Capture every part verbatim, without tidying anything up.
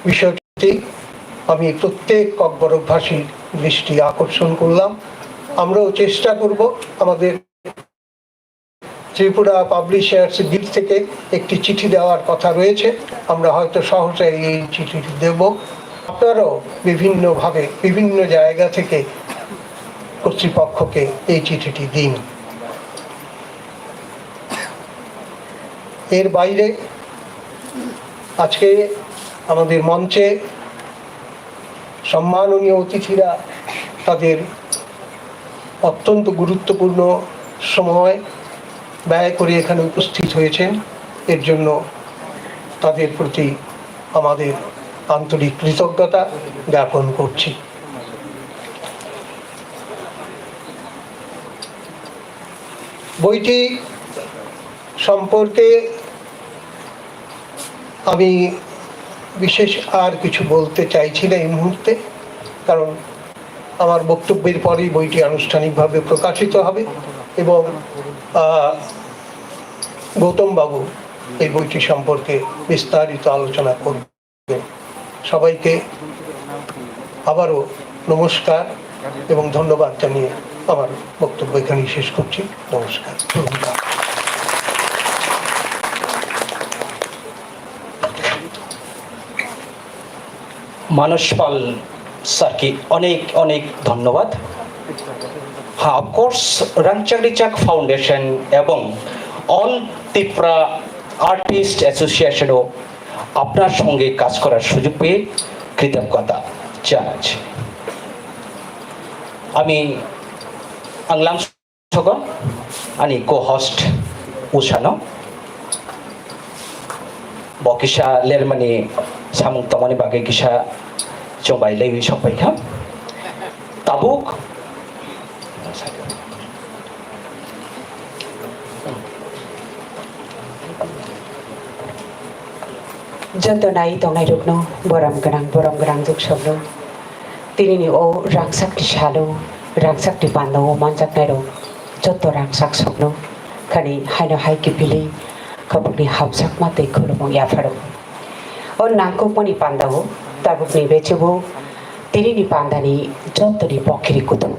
বিষয়টি আমি প্রত্যেক ককবরকভাষীর দৃষ্টি আকর্ষণ করলাম। আমরাও চেষ্টা করব আমাদের ত্রিপুরা পাবলিশার্স গিল্ড থেকে একটি চিঠি দেওয়ার কথা রয়েছে, আমরা হয়তো সহসাই এই চিঠিটি দেব। আপনারাও বিভিন্নভাবে বিভিন্ন জায়গা থেকে কর্তৃপক্ষকে এই চিঠিটি দিন। এর বাইরে আজকে আমাদের মঞ্চে সম্মাননীয় অতিথিরা তাদের অত্যন্ত গুরুত্বপূর্ণ সময় ব্যয় করে এখানে উপস্থিত হয়েছেন, এর জন্য তাদের প্রতি আমাদের আন্তরিক কৃতজ্ঞতা জ্ঞাপন করছি। বইটি সম্পর্কে আমি বিশেষ আর কিছু বলতে চাইছি না এই মুহূর্তে, কারণ আমার বক্তব্যের পরেই বইটি আনুষ্ঠানিকভাবে প্রকাশিত হবে এবং, আহ, গৌতম বাবু এই বইটি সম্পর্কে বিস্তারিত আলোচনা করবেন। সবাইকে আবারও নমস্কার এবং ধন্যবাদ জানিয়ে আমার বক্তব্য এখানেই শেষ করছি। নমস্কার। মানস পাল স্যারকে অনেক অনেক ধন্যবাদ। হ্যাঁ, অফকোর্স, রাংচাক রিচাক ফাউন্ডেশন এবং অল ত্রিপুরা আর্টিস্ট অ্যাসোসিয়েশনও আপনার সঙ্গে কাজ করার সুযোগ পেয়ে কৃতজ্ঞতা জানাচ্ছি। আমি আংলাম Sogo, ani co-host Usano. Bo kisa lermani samung tongmani bagwi kisa chwng bai lewi sok pai kha. Tabuk. Joto nai tongnai rokno borom gwnang, borom gwnang juk sokno. Tinini o rangchakni salo, rangchakni pandao manjaknairok joto rangchak sokno khani haino hai kiphilwi khopokni hamjakma tei khulumung yapharok. O nangkukmani pandao tabukni bechugo tinini pandani jotoni bokhiri kuthuk.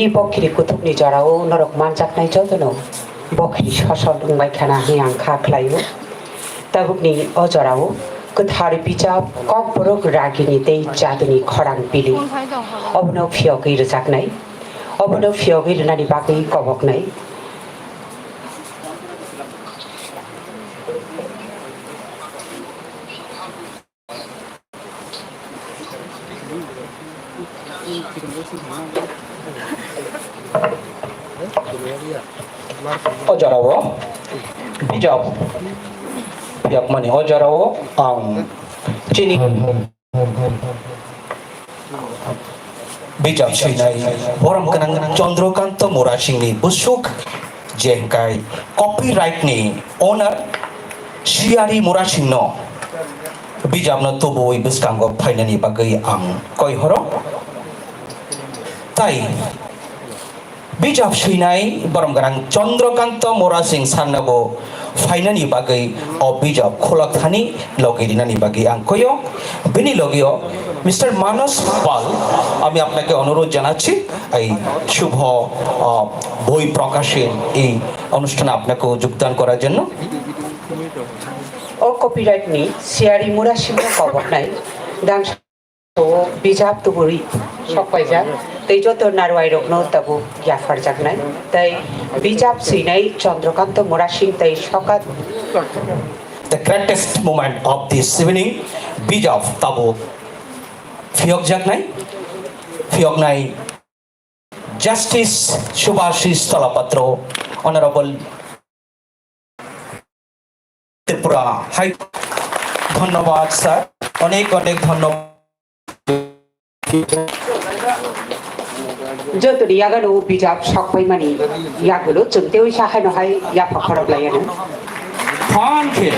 I bokhiri kuthukni jorao norok manjaknai jotono bokhiri sosol wngbai khana hwnwi ang kha khlaio. Tabukni o jorao kwthar bijap Kokborok ragini tei jaduni khorang pili. Obono phiyogwi rwjaknai. Obono phiyogwi rwnani bagwi koboknai. O jorao bijap phiyokmani o jorao ang chini bijap swinai borom gwnang Chandrakanta Murasingni bwswk je hwnkhe copyright ni owner Siyari Murasingno bijapno tubuwi bwskango phainani bagwi ang koi horo. Tai bijap swinai borom gwnang Chandrakanta Murasing sir nobo phainani bagwi o bijap khulak thani logi rinani bagwi ang koyo. Bini logio Mister Manas Pal, আমি আপনাকে অনুরোধ জানাচ্ছি এই শুভ, আহ, বই প্রকাশের এই অনুষ্ঠানে আপনাকেও যোগদান করার জন্য। O copyright ni Siyari Murasingno koboknai dang O bijap tuburi sokpaijak tei joto narwai rokno tabuk yapharjaknai tei bijap swinai Chandrakanta Murasing tei Sokat. The greatest moment of this evening, bijap tabuk phiyokjaknai, phiyoknai Justice Subhashish Talapatro, Honorable Tripura High. ধন্যবাদ স্যার, অনেক অনেক ধন্যবাদ। Jotoni yagano bijap sokpaimani yagulo chwng tei sa haino hai yapha khorok laiano. Thank you.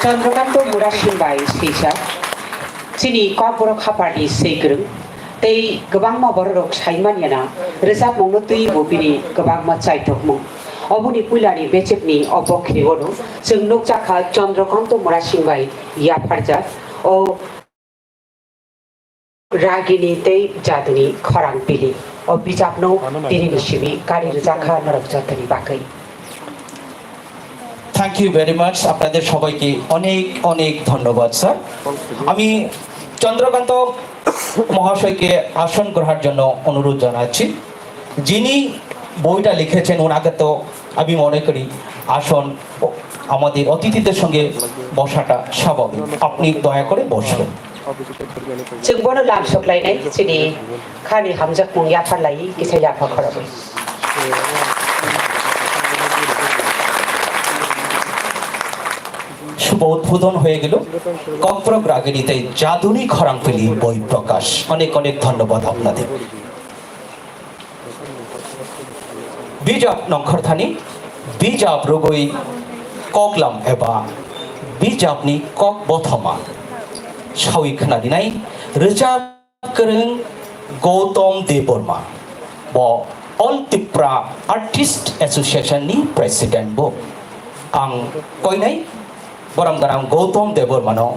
Chandrakanta Murasing bai swijak. Chini Kokborok hapharni swikwrwng tei kwbangma bororok sai manya na rwchapmungno twibo bini kwbangma chaithokmung. Oboni puilani bechepni o bokhiriono chwng nukjakha Chandrakanta Murasing bai yapharjak o Ragini tei Jaduni Khorang Pili. O bijapno tinini simi kari rwjakha norok jotoni bagwi. Thank you very much. আপনাদের সবাইকে অনেক অনেক ধন্যবাদ স্যার। আমি চন্দ্রকান্ত মহাশয়কে আসন গ্রহণের জন্য অনুরোধ জানাচ্ছি। যিনি বইটা লিখেছেন ওনাকে তো আমি মনে করি আসন আমাদের অতিথিদের সঙ্গে বসাটা স্বাভাবিক। আপনি দয়া করে বসবেন। Chwng bono lamsok lainai chini khani hamjakmung yaphar lai kisa yapha khorogwi. শুভ উদ্বোধন হয়ে গেল ককবরক রাগিনী তৈ যাদুনি খরাং পিলি বই প্রকাশ। অনেক অনেক ধন্যবাদ আপনাদের। Bijap nongkhorthani bijap rwgwi koklam eba bijapni kok bothoma sawi khwnadinai rwchap kwrwng Gautam Debbarma, bo All Tripura Artist Association ni President bo. Ang koinai borom gwnang Gautam Debbarmano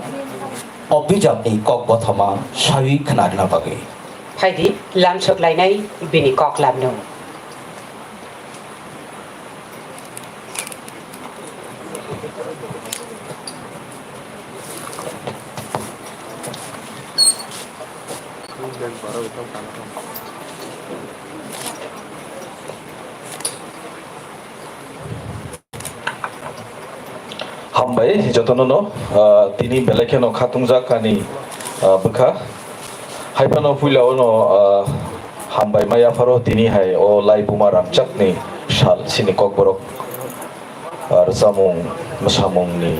o bijapni kok bothoma sawi khwnarwna bagwi. Phaidi lamsok lainai bini koklamno. Hambai jotono no, ah, tini belai kheno khatungjak ani, ah, bwkha. Haiphano puila ono, ah, hambai ma yapharo tini hai o lai buma rangchakni sal chini kokborok, ah, rwchapmung mwsamungni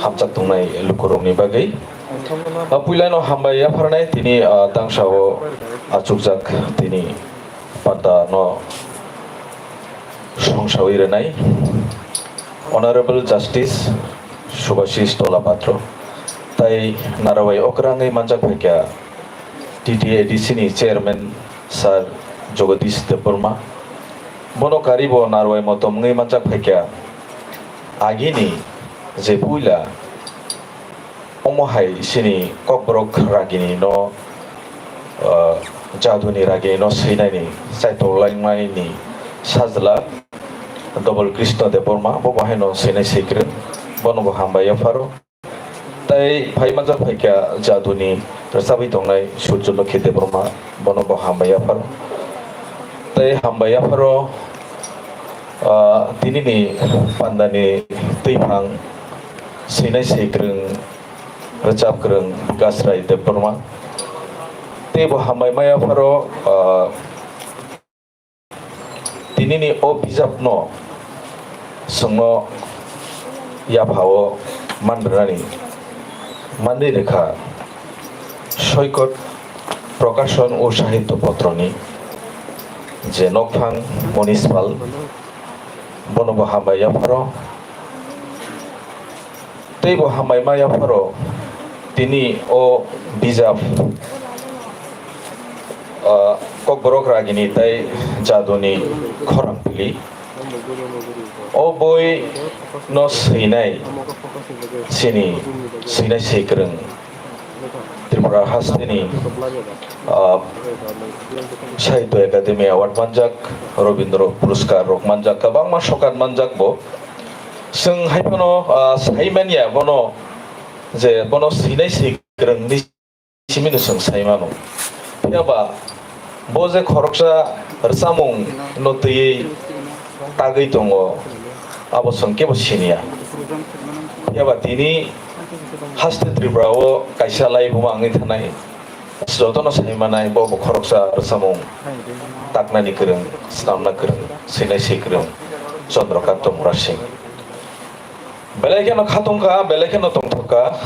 hamchak tongnai lukurokni bagwi. Ah, puila no hambai yapharnai tini, ah, tangsa o achukjak tini panda no songsawi rwnai Honorable Justice Subhashish Dola Patro tai narwai okrangwi manjak phaikha T T A D C ni Chairman Sir Jagadish Debbarma. Bono karibo narwai motom wngwi manjak phaikha agini je puila Omo hai chini kokborok ragini no, ah, jaduni ragini no swinani chaitoklangnai ni sajla Double Krishna Debbarma, bo bo haino swinai swikwrwng, bono bo hambai yapharo. Tai phai manjak phaikha jaduni rwchabwi tongnai Surjo Lokhi Debbarma, bono bo hambai yapharo. Tai hambai yapharo, ah, tinini pandani twiphang swinai swikwrwng rwchapkwrwng Bikas Rai Debbarma. Teibo hambai maya pharo, ah, tinini o bijapno chwngno yaphao manrwnani manwi rwkha Soikot Prokashon o Sahitya Potroni je nokphang Monis Pal bono bo hambai yapharo. Teibo hambai ma yapharo tini o bijap, ah, Kokborok Ragini tai Jaduni Khorang Pili. O boi no swinai chini swinai swikwrwng Tripura hasteni, ah, Sahitya Academy Award manjak, Rabindra Puraskar rok manjak, kwbangma sokat manjak bo. Chwng hai phano, ah, sai manya bono je bono swinai swikwrwng ni simi no chwng sai mano. Phiya ba bo je khoroksa rwchapmung no twiwi tagwi tongo, abo chwng kebo siniya. Phiya ba tini haste Tripura o kaisa laibuma wngwi thanai, jotono sai manai bo bo khoroksa rwchapmung taknani kwrwng, swnamna kwrwng, swinai swikwrwng Chandrakanta Murasing. Belai kheno khatungkha, belai kheno tongthokha.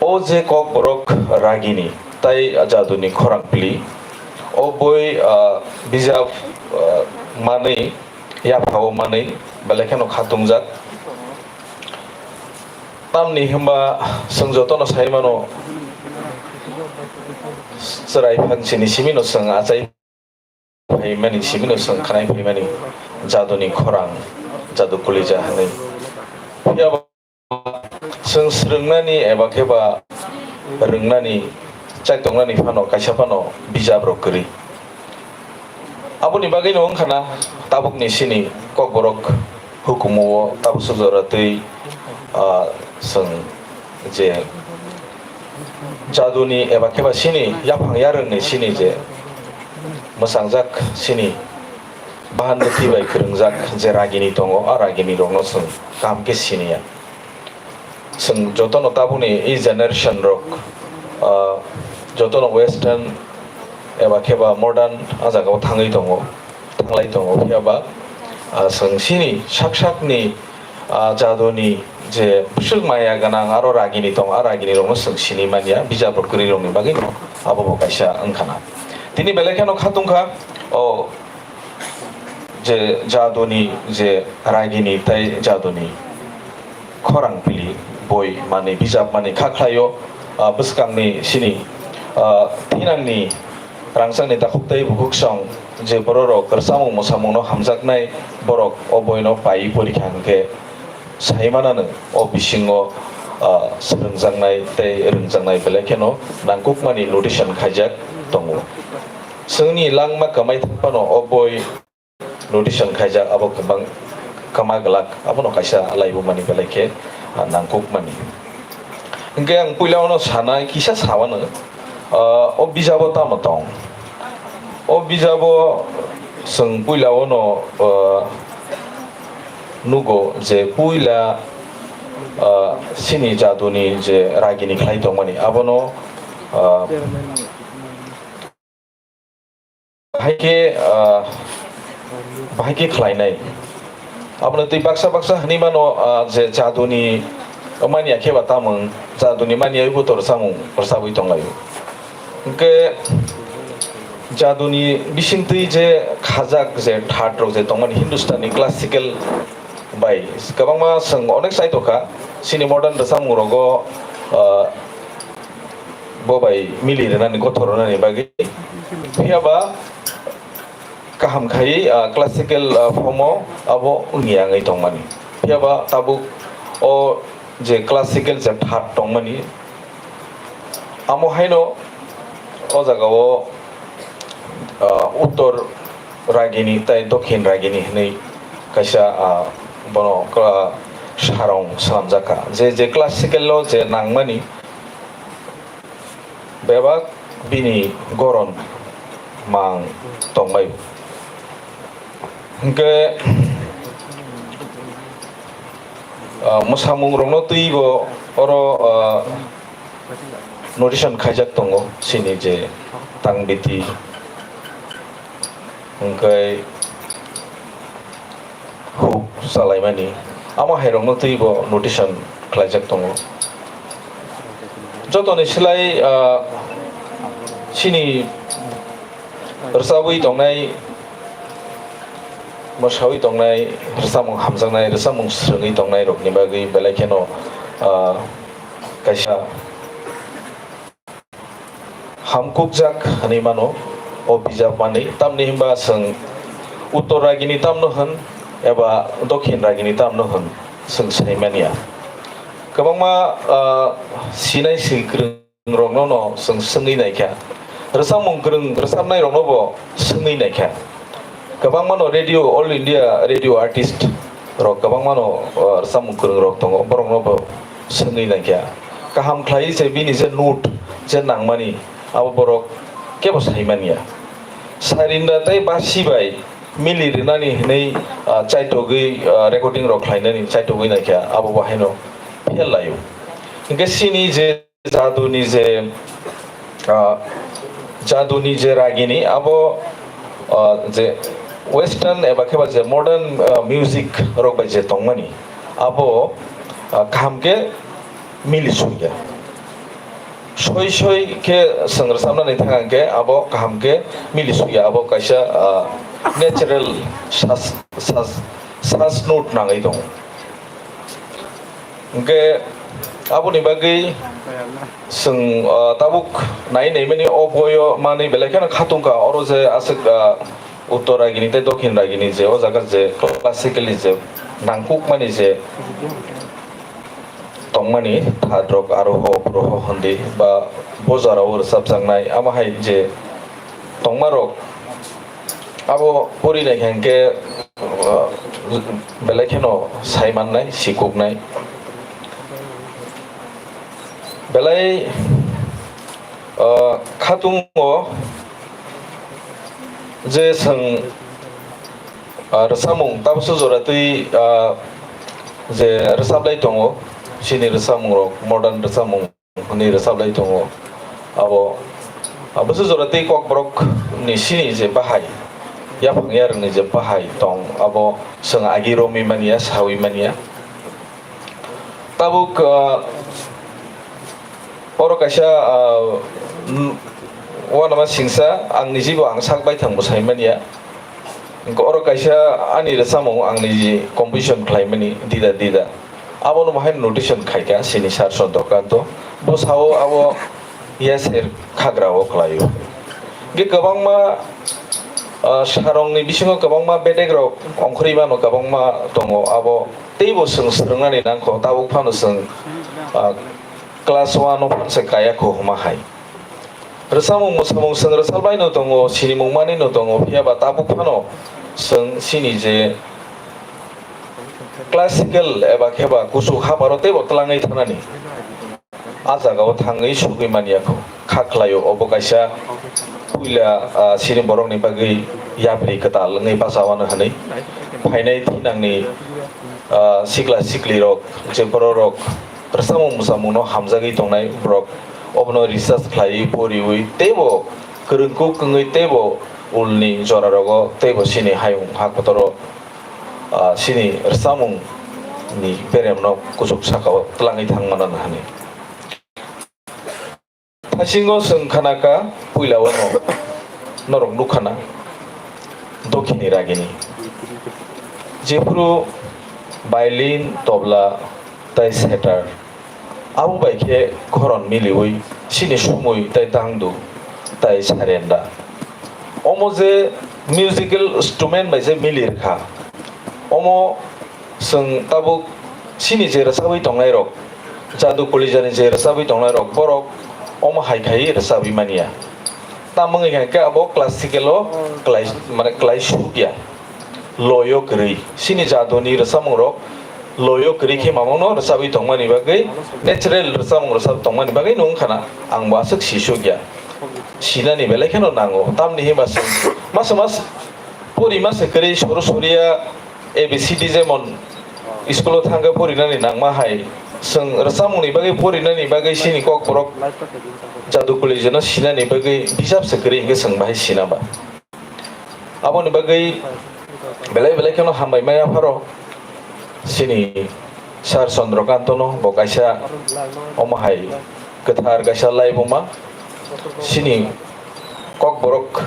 O je Kokborok Ragini tai Jaduni Khorang Pili, o boi, ah, bijap, ah, manwi, yaphao manwi, belai kheno khatungjak. Tamni hwnba chwng jotono sai mano, chwrai phangsini simino chwng achai phaimani, simino chwng khanai phaimani. jaduni khorang, jadu kulija hwnwi. Phiya ba chwng swrwngnani eba khe ba rwngnani, chaitongnani phano kaisa phano bijap rok kwrwi. Aboni bagwino wngkha na tabukni chini Kokborok hukumu o tabuk sujora twi, ah, chwng je jaduni eba khe ba chini yaphang yarwngni chini je mwsangjak chini bahan bwtwi bai kwrwngjak je ragini tongo, a ragini rokno chwng kaham khe siniya. Chwng jotono tabukni e generation rok, ah, jotono western eba khe ba modern a jagao thangwi tongo, thanglai tongo. Phiya ba, ah, chwng chini sak sakni, ah, jaduni je bwswk maya gwnang aro ragini tongo, a ragini rokno chwng sini manya, bijap rok kwrwi rokni bagwi no abo bo kaisa wngkha na. Tini belai kheno kha tongkha o je jaduni je ragini tei jaduni khorang pili boi manwi bijap manwi kha khlaio, ah, bwskangni chini, ah, thinangni rangchakni takhuk tei bukhuksong je bororok rwchapmung mwsamungno hamjaknai borok o boino paiwi porikha hwnkhe saimanano o bisingo, ah, swrwngjaknai tei rwngjaknai belai kheno nangkukmani notation khaijak tongo. Chwngni langma kwmai thangphano o boi notation khaijak abo kwbang kwma glak, abono kaisa laibumani belai khe, ah, nangkukmani. Hwnkhe ang puila ono sanai kisa sawano, ah, o bijabo tamo tong? O bijabo chwng puila ono, ah, nugo je puila, ah, chini jaduni je ragini khlai tongmani abono, ah, bahai khe, ah, bahai khe khlainai. Abono twi baksa baksa hwnwi mano, ah, je jaduni manya khe ba tamung, jaduni manya wi butor samung rwchabwi tonglaio. Hwnkhe jaduni bisingtwi je khajak je that rok je tongmani Hindustani classical bai kwbangma chwng onek chai tongkha, chini modern rwchapmung rogo, ah, bo bai mili rwnani, gothor rwnani bagwi. Phiya ba kaham khai, ah, classical, ah, form o abo wngya wngwi tongmani. Phiya ba tabuk o je classical je that tongmani, amo haino o jagao, ah, uttor ragini tei dokhin ragini hwnwi kaisa, ah, bono, ah, sarong swnamjakha. Je, je classical o je nangmani bebak bini goron mang tongbai. Hwnkhe, ah, mwsamung rokno twi bo oro, ah, notation khaijak tongo, chini je tangbiti, hwnkhe huk chalaimani, amo hairokno twi bo notation khlaijak tongo. Jotoni slai, ah, chini rwchabwi tongnai, mwsawi tongnai, rwchapmung hamjaknai, rwchapmung swrwngwi tongnai rokni bagwi belai kheno, ah, kaisa hamkukjak hwnwi mano o bijap manwi, tamni hwnba chwng uttor ragini tamno hwn eba dokhin ragini tamno hwn, chwng sai manya. Kwbangma, ah, sinai swi kwrwng rokno no chwng swngwi naikha, rwchapmung kwrwng rwchapnai rokno bo swngwi naikha. Kwbangma no radio, All India radio artist rok kwbangma no, uh, rwchapmung kwrwng rok tongo, borok no bo swngwi naikha. Kaham khlai se bini je note je nangmani abo borok kebo sai manya. Sarinda tei basi bai mili rwnani hwnwi, uh, chaitogwi, uh, recording rok khlainani chaitogwi naikha, abo bo haino fail laio. Hwnkhe chini je jaduni je, ah, jaduni je ragini abo, ah, je western eba khe ba je modern, ah, music rok bai je tongmani abo, ah, kaham khe mili sui ya. Soi soi khe chwng rwchapnani thang khe abo kaham khe mili sui ya, abo kaisa, ah, natural sas, sas, sas note nangwi tongo. Hwnkhe aboni bagwi chwng, ah, tabuk nai naimani o boyo manwi belai kheno kha tongkha, oro je aswk, ah, Uttor ragini tei Dokhin ragini je o jaga je classically je nangkukmani je tongmani thadrok aro ho, oro ho hondi ba bo jorao rwchapjaknai, amo hai je tongmarok abo pori nai khe hwnkhe, uh, belai kheno sai mannai, sikuknai. Belai, uh, khatungo je chwng, uh, rwchapmung tabukso jora twi, uh, je rwchaplai tongo, chini rwchapmungrok, modern rwchapmung. Hwnwi rwchaplai tongo. Abo, abo se jora tei Kokborok ni sini je bahai, yaphang yarwkni je bahai tong, abo chwng agi romwi manya, sawi manya. Tabuk, ah, oro kaisa, ah, n-, uanama singsa, ang nijibo ang sak baithangbo sai manya. Hwnkhe oro kaisa ani rwchapmung ang niji composition khlaimani, dida dida. Abono bahai notation khaikha sini Sar Chandra Kanto. Bo sao abo yaser khagra o khlaio. Hwnkhe kwbangma, ah, sarongni bisingo kwbangma bedek rok ongkhorwi mano, kwbangma tongo. Abo teibo chwng swrwngnani nangkho, tabuk phano chwng, ah, class one o phano se kaya kho hwnma hai. Rwchapmung mwsamung chwng rwchapbaino tongo, sinimung manwino tongo, phiya ba tabuk phano chwng chini je classical eba khe ba kuchuk habaro teibo twlangwi thanani a jagao thangwi sugwi manya kho. Kha khlaio obo kaisa puila, ah, chini borokni bagwi yapri kwtal wngwi bachawano hwnwi. Phainai thinangni, ah, sikla siklirok je bororok rwchapmung mwsamungno hamjagwi tongnai borok obono research khlaiwi poriwi teibo kwrwngkuk wngwi teibo ulni jorarogo teibo chini hayung ha kotoro, ah, chini rwchapmungni beremno kuchuk sakao twlangwi thangmano hwnwi. Thasingo chwng khana kha puila o no norok nukha na dokhini ragini. Jephuru violin, tobla tei setar abo bai khe khoron miliwi chini sumui tei dangdu tei sarenda. Omo je musical instrument bai je mili rwkha. Omo chwng tabuk chini je rwchabwi tongnairok, jadu kulijani je rwchabwi tongnairok, borok omo hai khai rwchabwi manya. Tamo wngwi kha khe abo classical o klai, mane klai sukya, loyo kwrwi. Chini jaduni rwchapmungrok loyo kwrwi khe mamungno rwchabwi tongmani bagwi, natural rwchapmung rwchap tongmani bagwi no wngkha na, ang bo aswk si sukya. Sinani belai kheno nango, tamni hwnba chwng masa mas pori masa kwrwi soru soria A B C D jemon school o thangkhe porinani nangma hai, chwng rwchapmungni bagwi porinani bagwi chini Kokborok jadu kulijano sinani bagwi bijap se kwrwi hinkhe chwng bahai sina ba. Aboni bagwi belai belai kheno hambai maya pharo chini Sir Chandrakanta no, bo kaisa omo hai kwthar kaisa laibuma chini Kokborok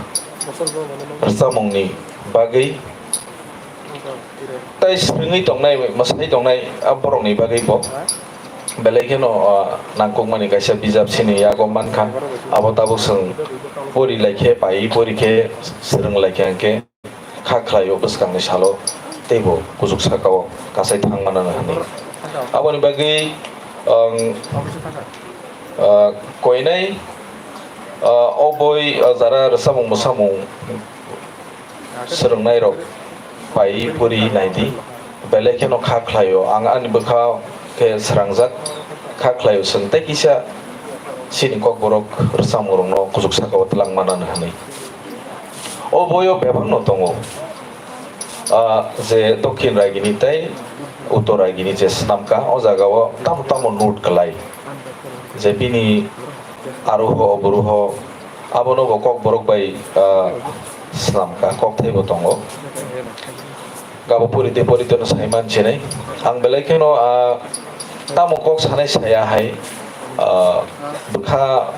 rwchapmungni bagwi tei swrwngwi tongnai, mwsai tongnai a borokni bagwi bo belai kheno, ah, nangkukmani kaisa bijap chini yago mankha. Abo tabuk chwng pori lai khe, pai pori khe, swrwng lai khe, hwnkhe kha khlaio bwskangni salo teibo kuchuk sakao kasai thang manano hwnwi. Aboni bagwi ang, ah, koinai, ah, o boi, ah, jara rwchapmung mwsamung swrwngnairok pai puri naidi, belai kheno kha khlaio. Ang ani bwkha khe srangjak kha khlaio, chwng tei kisa chini Kokborok rwchapmungrokno kuchuk sakao twlang manano hwnwi. O boio bebakno tongo, ah, je Dokhin Ragini tei Uttor Ragini je swnamkha, o jagao tamo tamo note kwlai, je bini aruho oburuho abono bo Kokborok bai, ah, swnamkha, kokthaibo tongo. Gabo purite purite no sai man sinai. Ang belai kheno, ah, tamo kok sanai saya hai, ah, bwkha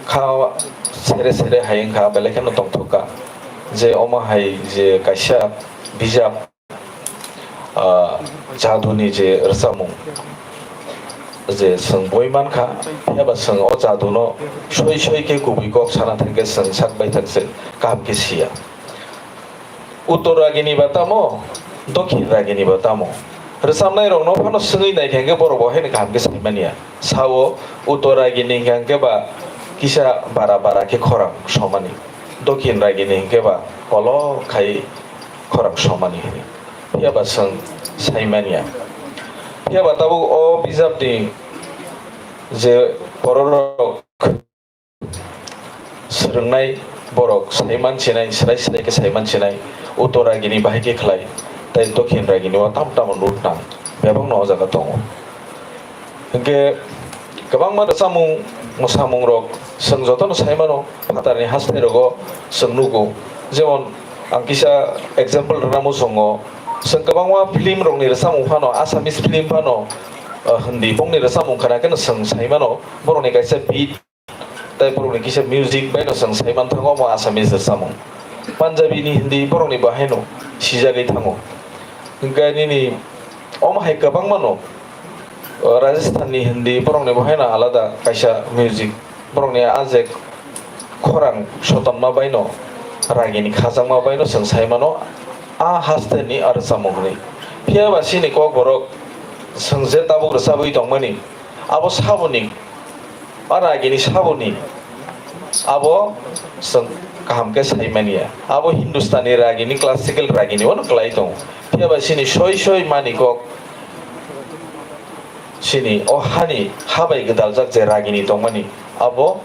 kha sere sere hai wngkha, belai kheno tongthok kha. Je omo hai je kaisa bijap, ah, jaduni je rwchapmung je chwng boi mankha, phiya ba chwng o jaduno soi soi khe kubui kok sana thang khe chwng sak bai thang se kaham khe siya. Uttor ragini ba tamo, Dokhin ragini ba tamo? Rwchapnairokno phano swngwi naikha hwnkhe borok bo haino kaham khe saimanya. Sao Uttor ragini hwnkha hwnkhe ba kisa bara bara khe khorang somani, Dokhin ragini hwnkhe ba kolok khai khorang somani hwnwi. Phiya ba chwng saimanya. Phiya ba tabuk o bijapni je bororok swrwngnai borok saiman sinai, srai srai khe saiman sinai, Uttor ragini bahai khe khlai, tei Dokhin ragini o tamo tamo nut nang bebakno o jaga tongo. Hinkhe kwbangma rwchapmung mwsamungrok chwng jotono saimano, phatarni hasteirogo chwng nugo. Jemon ang kisa example rwna muchungo, chwng kwbangma film rokni rwchapmung phano, Assamese film phano, uh, Hindi bongni rwchapmung khna kheno chwng saimano, borokni kaisa beat tei borokni kisa music baino chwng saiman thango omo Assamese rwchapmung. Punjabi ni Hindi borokni bo haino sijagwi thango. Hinkhe nini omo hai kwbangmano, o, Rajasthan ni Hindi borokni bo haino alada kaisa music. Borokni a je khorang sotonma baino, ragini khajakma baino chwng saimano a haste ni a rwchapmung hwnwi. Phiya ba chini kokborok chwng je tabuk rwchapwi tongmani, abo saboni, a ragini saboni, abo chwng kaham khe saimanya. Abo Hindustani ragini, classical ragini bono kwlai tongo. Phiya ba chini soi soi mani kok, chini o hani ha bai gwdaljak je ragini tongmani, abo,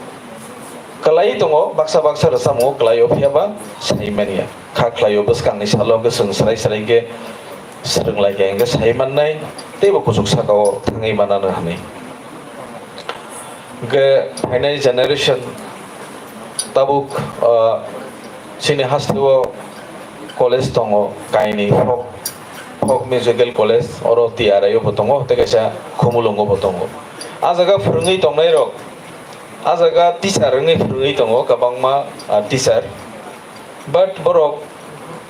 kwlai tongo, baksa baksa rwchapmungo kwlaio, phiya ba saimanya. Kha khlaio, bwskangni salo hwnkhe chwng srai srai khe swrwng lai khe hwnkhe sai mannai, teibo kuchuk sakao thangwi manano hwnwi. Hwnkhe phainai generation tabuk, ah, chini hasteo college tongo, kaini folk, folk musical college, oro T R I o bo tongo, tei kaisa Khumulwngo bo tongo. A jaga phwrwngwi tongnairok, a jaga teacher wngwi phwrwngwi tongo kwbangma, ah, teacher. But borok,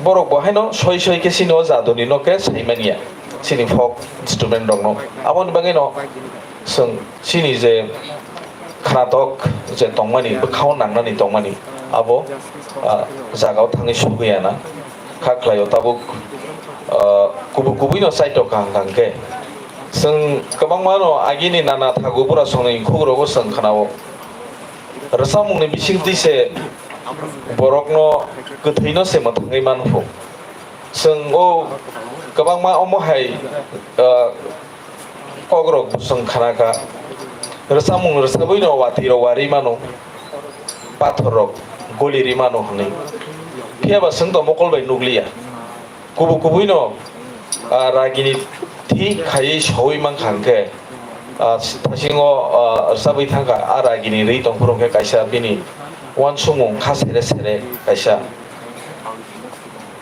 borok bo haino soi soi khe chini o jaduni no khe saimanya, chini folk instrument rokno. Aboni bagwino chwng chini je khnatok je tongmani, bwkhao nangnani tongmani, abo, ah, jagao thangwi sugwi ya na. Kha khlaio tabuk, ah, kubui kubui no chaitok kaham kaham khe. Chwng kwbangma no agini nana thagu bura songni khuk rogo chwng khnao. Rwchapmungni bisingtwi se borokno kwthwino se mwthangwi manphu. Chwng o kwbangma omo hai, ah, kokrok chwng khna kha. Rwchapmung rwchabwino watwi rok wari mano, pathor rok goli ri mano hwnwi. Phiya ba chwng to mokol bai nukliya. Kubui kubui no, ah, ragini thik khaiwi saui mankha hwnkhe, ah, thasingo, ah, rwchabwi thangkha, a ragini rwi tongphuru hwnkhe kaisa bini uansukmung kha sere sere kaisa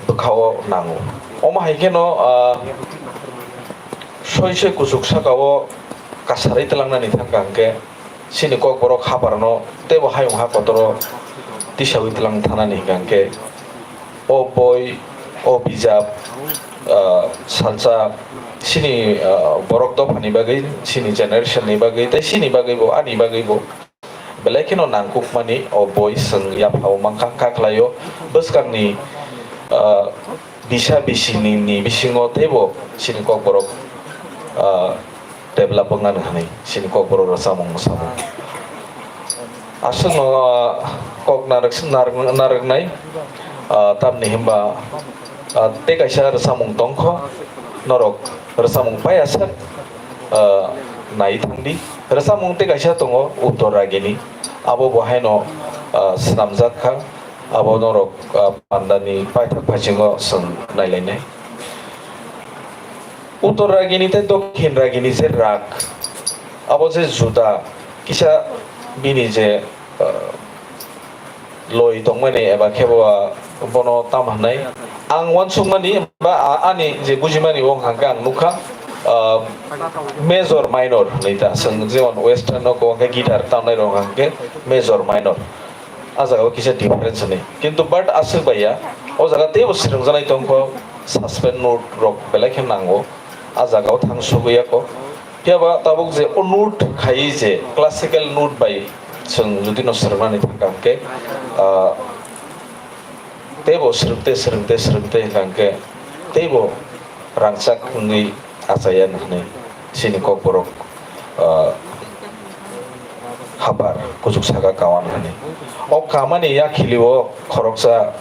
bwkhao nango. Omo hai kheno, ah, soi soi kuchuk sakao kasarwi twlangnani thangkha hwnkhe, chini kokborok habarno teibo hayung ha kotoro tisaui tlang thanani hwnkha hwnkhe, o boi, o bijap, ah, salsa chini, ah, borok dophani bagwi, chini generation ni bagwi tei chini bagwibo, ani bagwibo belai kheno nangkukmani o boi chwng yaphao mankha, kha khlaio. Bwskangni, ah, bisa bisini ni bisingo teibo chini kokborok, ah, develop wngnani hwnwi chini kokborok rwchapmung mwsamung. Aswkno, ah, kok narwk-, narwk-, narwknai, ah, tamni hwnba, ah, tei kaisa rwchapmung tongkho, norok rwchapmung paiya sak, ah, nai thangdi. Rwchapmung tei kaisa tongo Uttor Ragini, abo bo haino, ah, swnamjak kha, abo norok, ah, pandani paithak phaichingo chwng nailainai. Uttor Ragini tei Dokhin Ragini je rag, abo je juda, kisa bini je, ah, loi tongmani eba khe bo, ah, bono tam hwnai. Ang uansukmani ba, ah, ani je bujimani wng hwnkhe ang nukha, ah, major minor hwnwi ta. Chwng jemon western no kok hwnkhe guitar tamnai rok hwnkhe major minor. A jaga o kisa difference hwnwi. Kintu but aswk bai ya, o jaga teibo swrwngjaknai tongkho, suspend note rok belai khe nango. A jaga o thang sugwi ya kho. Phiya ba tabuk je o note khai je classical note bai chwng jodi no swrwngnani thangkha hwnkhe, ah, teibo swrwngte, swrwngte, swrwngte hwnkha hwnkhe teibo rangchak wngwi achaiya hwnwi chini kokborok, ah, hapar kuchuk saka kawan hwnwi. O kamani yakhilio khoroksa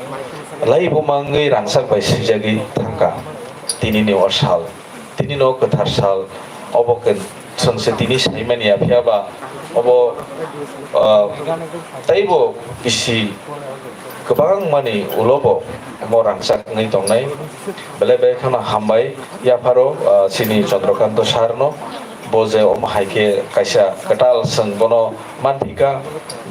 laibuma wngwi rangchak bai swijagwi thangkha tinini o sal. Tini no kwthar sal, obo khe chwng se tini saimani ya, phiya ba obo, ah, teibo bisi kwbang mani ulo bo omo rangchak wngwi tongnai. Belai belai kheno hambai yapharo, ah, chini Chandrakanta sir no, bo je omo hai khe kaisa kwtal chwng bono manphika,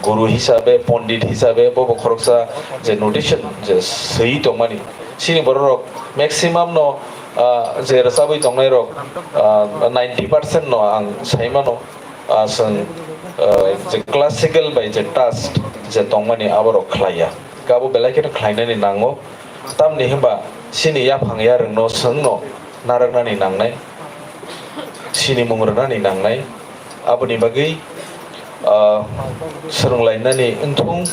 guru hisabe, pondit hisabe, bo bo khoroksa je notation je swi tongmani. Chini borok rok maximum no, ah, je rwchabwi tongnai rok, ah, ninety percent no ang sai mano, ah, chwng, ah, je classical bai je task je tongmani abo rok khlai ya. Khe abo belai kheno khlainani nango. Tamni hwnba chini yaphang yarwng no chwng no narwknani nangnai. Sinimung rwnani nangnai. Aboni bagwi, ah, swrwnglainani wngthung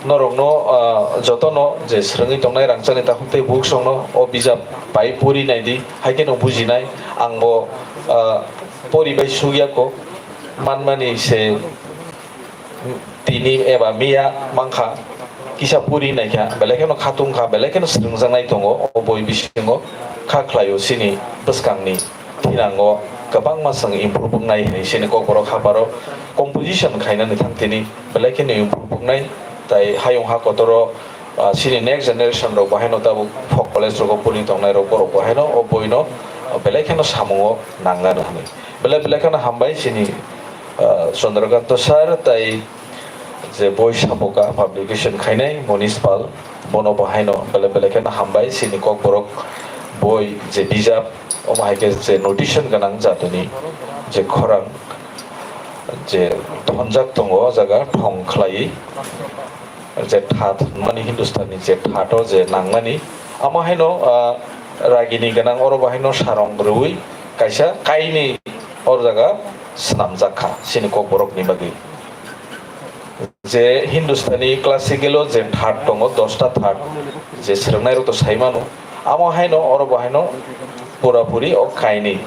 norokno, ah, jotono je swrwngwi tongnai rangchakni takhuk tei bukhuk songno o bijap bai pori naidi, hai kheno bujinai. Ang bo, ah, pori bai sukya kok manmani se tini eba miya mankha, kisa puri naikha, belai kheno khatung kha, belai kheno swrwngjaknai tongo o boi bisingo, kha khlaio chini bwskangni thinango kwbangma chwng improve wngnai hinwi chini kokborok haparo composition khainani thang tini belai kheno improve wngnai, tai hayung ha kotoro, ah, chini next generation rok bo haino tabuk folk college rogo puri tongnai rok borok bo haino o boino, ah, belai kheno samungo nangnani hinwi. Belai belai kheno hambai chini, ah, Chandrakanta sir tai je boi sapoka publication khainai Monish Pal, bono bo haino belai belai kheno hambai chini kokborok boi je bijap, omo hai khe je notation gwnang jatoni je khorang je thonjak tongo o jaga thong khlaiwi. Je that mani Hindustani je thato je nangmani, amo haino, ah, ragini gwnang oro bo haino sarong rwui kaisa kainwi oro jaga swnamjak kha chini kokborokni bagwi. Je Hindustani classical-o je that tongo, dosta that, je swrwngnairok to sai mano, amo haino oro bo haino pura puri o kainwi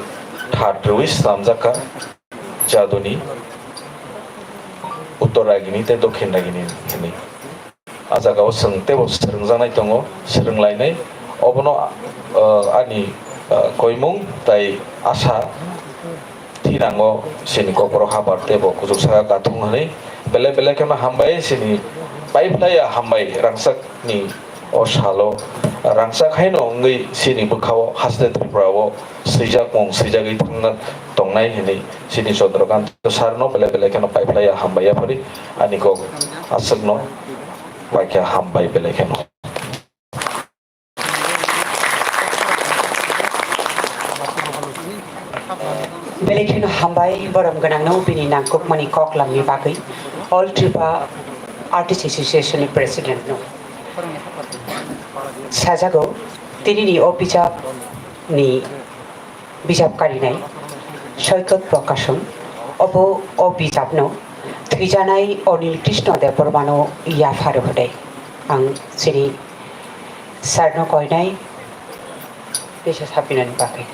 that rwui swnamjak kha. Jaduni Uttor Ragini tei Dokhin Ragini hinwi. A jagao chwng teibo swrwngjaknai tongo, swrwnglainai. Obono, ah, ani, ah, koimung tai asa thinango chini kokborok hapar teibo kuchuk saka kathung hinwi. Belai belai kheno hambai chini paiphlaiya hambai rangchakni o salo rangchak haino wngwi chini bwkhao haste Tripura-o swijak mung swijagwi thangna tongnai hinwi chini Chandrakanta sir no belai belai kheno paiphlaiya hambai yaphari ani kok aswkno paikha hambai belai kheno. Belai kheno hambai borom gwnangno bini nangkukmani koklamni bagwi All Tripura Artist Association ni President no. Sajago tinini o bijap ni bijap karinai Soikot Prakason, obo o bijapno thwijanai Anil Krishna Debbarmano yaphar hwnwi ang chini sir no koinai teisa sapinani bagwi.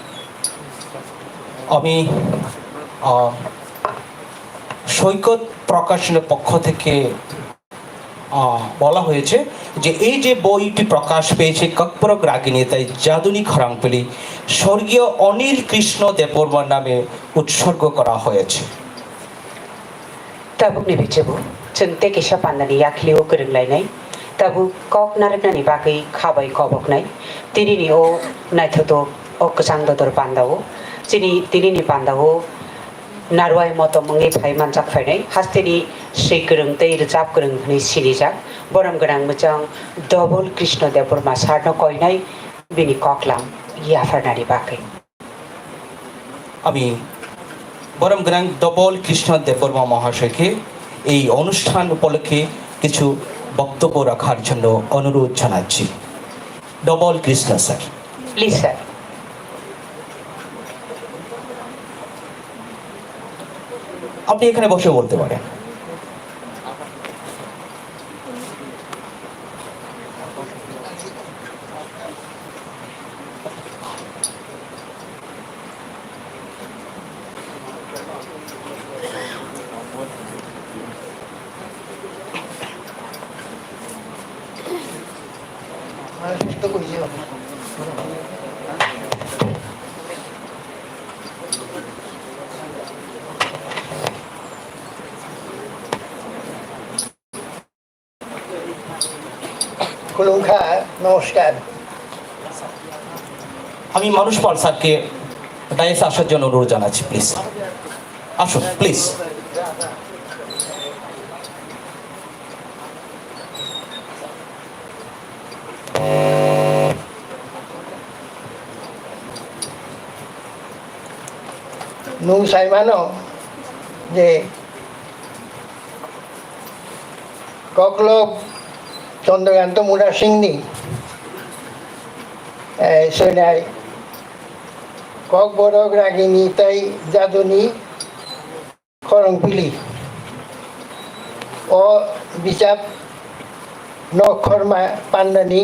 আমি, আহ, সৈকত প্রকাশনের পক্ষ থেকে, আহ, বলা হয়েছে যে এই যে বইটি প্রকাশ পেয়েছে ককবরক রাগিনী তাই যাদুনি খরাংপেলি স্বর্গীয় অনিল কৃষ্ণ দেববর্মার নামে উৎসর্গ করা হয়েছে। Tabukni bisingo chwng tei kaisa pandani yakhli o kwrwnglainai. Tabuk kok narwknani bagwi kha bai koboknai. Tinini o naithotok o kwchang dodor pandao. Chini tinini pandao narwai motom wngwi phai manjak phainai. Hasteni swi kwrwng tei rwchap kwrwng hwnwi sinijak. Borom gwnang mwchang Dobol Krishna Debbarma sir no koinai bini koklam yapharnani bagwi. আমি বরম গ্রাং ডবল কৃষ্ণ দেববর্মা মহাশয়কে এই অনুষ্ঠান উপলক্ষে কিছু বক্তব্য রাখার জন্য অনুরোধ জানাচ্ছি। ডবল কৃষ্ণ স্যার। Please, sir. আপনি এখানে বসে বলতে পারেন। খুলুমখা, নমস্কার। আমি মানুষ পাল স্যারকে ডায়াসে আসার জন্য অনুরোধ জানাচ্ছি, প্লিজ। আসুন, please. Nwng sai mano je Koklop Chandrakanta Murasingni, eh, soinai Kokborok ragini tei jaduni khorang pili. O bijap no khorma pandani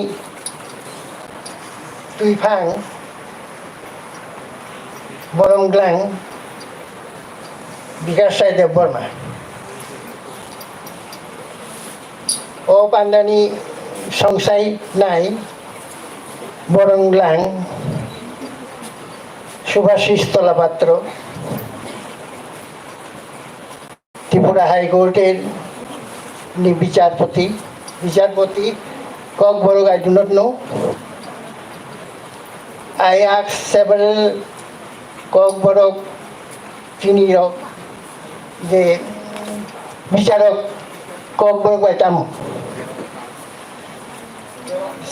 twiphang borong glang Bikash Rai Debbarma. O pandani songsai nai borong glang Subhashish Tolapatro. Tripura High Court-er ni bicharpoti, bicharpoti Kokborok, I do not know. I ask several Kokborok, chini rok, je bicharok Kokborok bai tamo.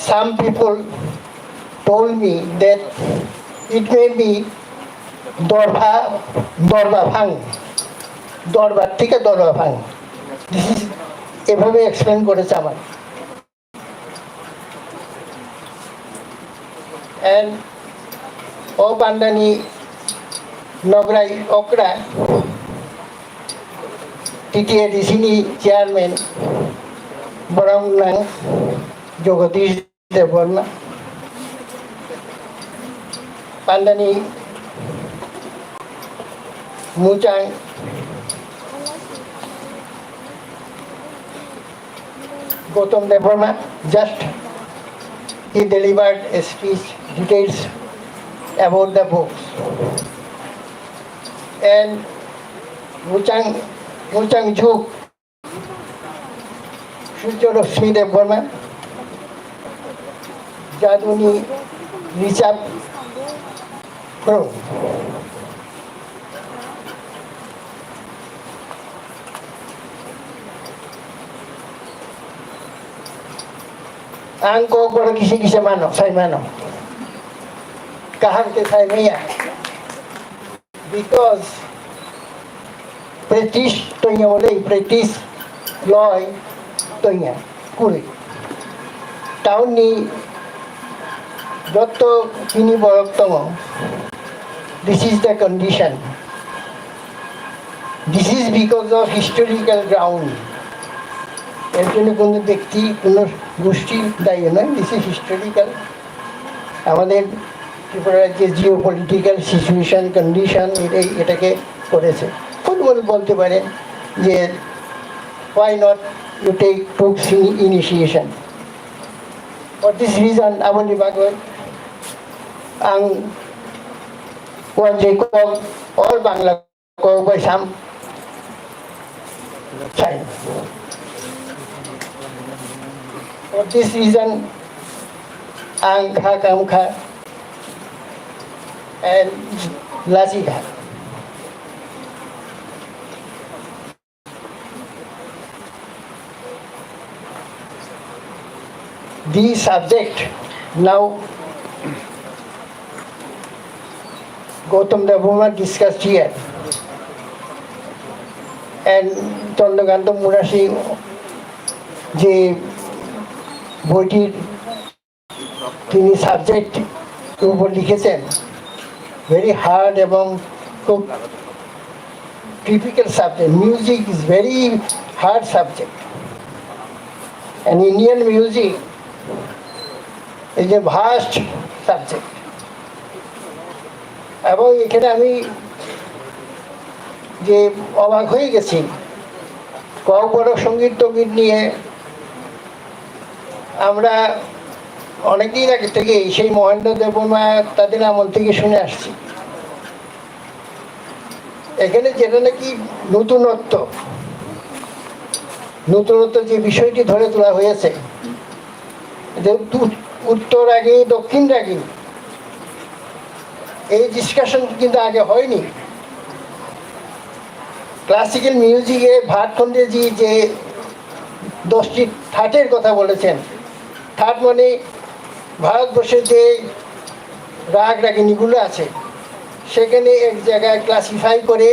Some people told me that it may be Dorba, Dorba Phang, Dorba thike Dorba Phang. This is এভাবে এক্সপ্লেন করেছে আমার। And o pandani Nograi okra T T A D C ni chairman borok nang Jagadish Debbarma. Pandani muchang Gautam Debbarma, just he delivered a speech, details about the books. And Muchang, Muchang Juk, Surya Lakshmi Debbarma, Jaduni Richard Pro. Ang Kokborok kisa kisa mano, sai mano. Kaham khe sai maya. Because practice tonya wale, practice loi tonya kuri. Town ni jotto chini borok tongo. This is the condition. This is because of historical ground. এর জন্য কোনো ব্যক্তি, কোনো গোষ্ঠী দায়ী নয়, this is historical. আমাদের ত্রিপুরা রাজ্যের জিও পলিটিক্যাল সিচুয়েশন, কন্ডিশন, এটাই এটাকে করেছে। কোন কোন বলতে পারেন যে, "Why not you take, took initiation?" For this reason, aboni bagwi ang o je kok or Bangla kok bai sam sai. For this reason, ang kha kam kha and lachi kha. The subject now Gautam Debbarma discussed here and Chandrakanta Murasing যে বইটির তিনি সাবজেক্ট উপর লিখেছেন, very hard এবং খুব typical subject. Music is very hard subject and Indian music is a vast subject. এবং এখানে আমি যে অবাক হয়ে গেছি, ককবরক সঙ্গীত টঙ্গীত নিয়ে আমরা অনেকদিন আগে থেকে সেই মহেন্দ্র দেববর্মা তাদের আমল থেকে শুনে আসছি। এখানে যেটা নাকি নতুনত্ব, নতুনত্ব যে বিষয়টি ধরে তোলা হয়েছে, যে উত্তর রাগিনী, দক্ষিণ রাগিনী, এই ডিসকাশন কিন্তু আগে হয়নি। ক্লাসিক্যাল মিউজিকে ভাটখণ্ডেজি যে দশটি থার্ডের কথা বলেছেন, থার্ড মানে ভারতবর্ষে যে রাগ রাগিনীগুলো আছে, সেখানে এক জায়গায় ক্লাসিফাই করে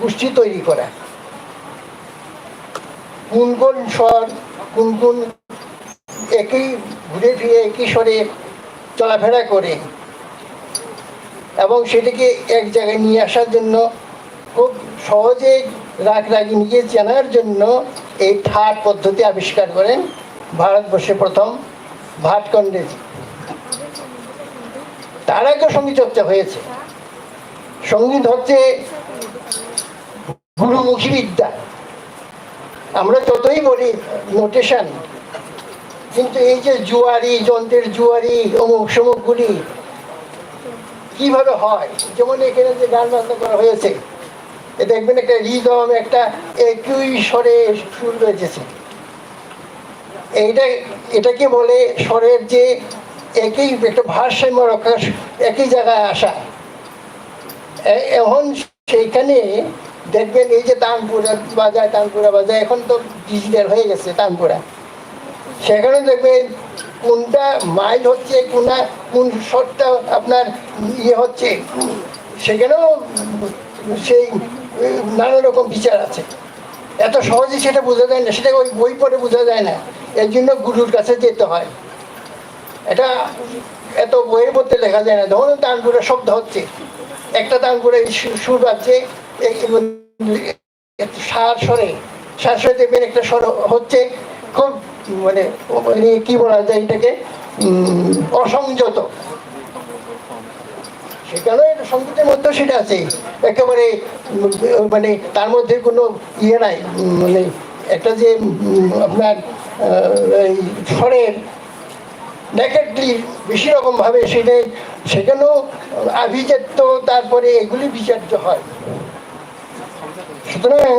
গোষ্ঠী তৈরি করা। কোন কোন স্বর, কোন কোন একই ঘুরে ফিরে একই স্বরে চলাফেরা করে এবং সেটাকে এক জায়গায় নিয়ে আসার জন্য খুব সহজে রাগ রাগিনীকে চেনার জন্য এই থার্ড পদ্ধতি আবিষ্কার করেন ভারতবর্ষে প্রথম ভাটখণ্ডেজি। তার আগেও সঙ্গীত চর্চা হয়েছে। সঙ্গীত হচ্ছে গুরুমুখী বিদ্যা। আমরা যতই বলি নোটেশন, কিন্তু এই যে জুয়ারি, যন্ত্রের জুয়ারি, অমুক সমুকগুলি কিভাবে হয়, যেমন এখানে যে গান বাজনা করা হয়েছে, এ দেখবেন একটা রিদম, একটা একই স্বরে সুর রয়েছে। এইটা, এটাকে বলে স্বরের যে একই একটা ভারসাম্য রক্ষা, একই জায়গায় আসা। এ-, এখন সেইখানে দেখবেন এই যে তানপুরা বাজায়, তানপুরা বাজায়, এখন তো ডিজিটাল হয়ে গেছে তানপুরা। সেখানে দেখবেন কোনটা মাইল্ড হচ্ছে, কোনটা, কোন স্বরটা আপনার ইয়ে হচ্ছে, সেখানেও সেই নানা রকম বিচার আছে। এত সহজে সেটা বোঝা যায় না, সেটা ওই বই পড়ে বোঝা যায় না। এর জন্য গুরুর কাছে যেতে হয়। এটা এত বইয়ের মধ্যে লেখা যায় না। ধরুন, তানপুরা শব্দ হচ্ছে, একটা তানপুরা এই সু-, সুর বাজছে, এই সার স্বরে, সার স্বরে দেখবেন একটা স্বর হচ্ছে খুব, মানে, মানে, কি বলা যায় এটাকে, উম, অসংযত। সেখানে এটা সঙ্গীতের মধ্যে সেটা আছে, একেবারে, উম, মানে, তার মধ্যে কোনো ইয়ে নাই, উম, মানে, একটা যে, উম, আপনার, আহ, এই স্বরের নেকেডলি বেশি রকমভাবে সেটা, সেখানেও আভিজাত্য, তারপরে এগুলি বিচার্য হয়। সুতরাং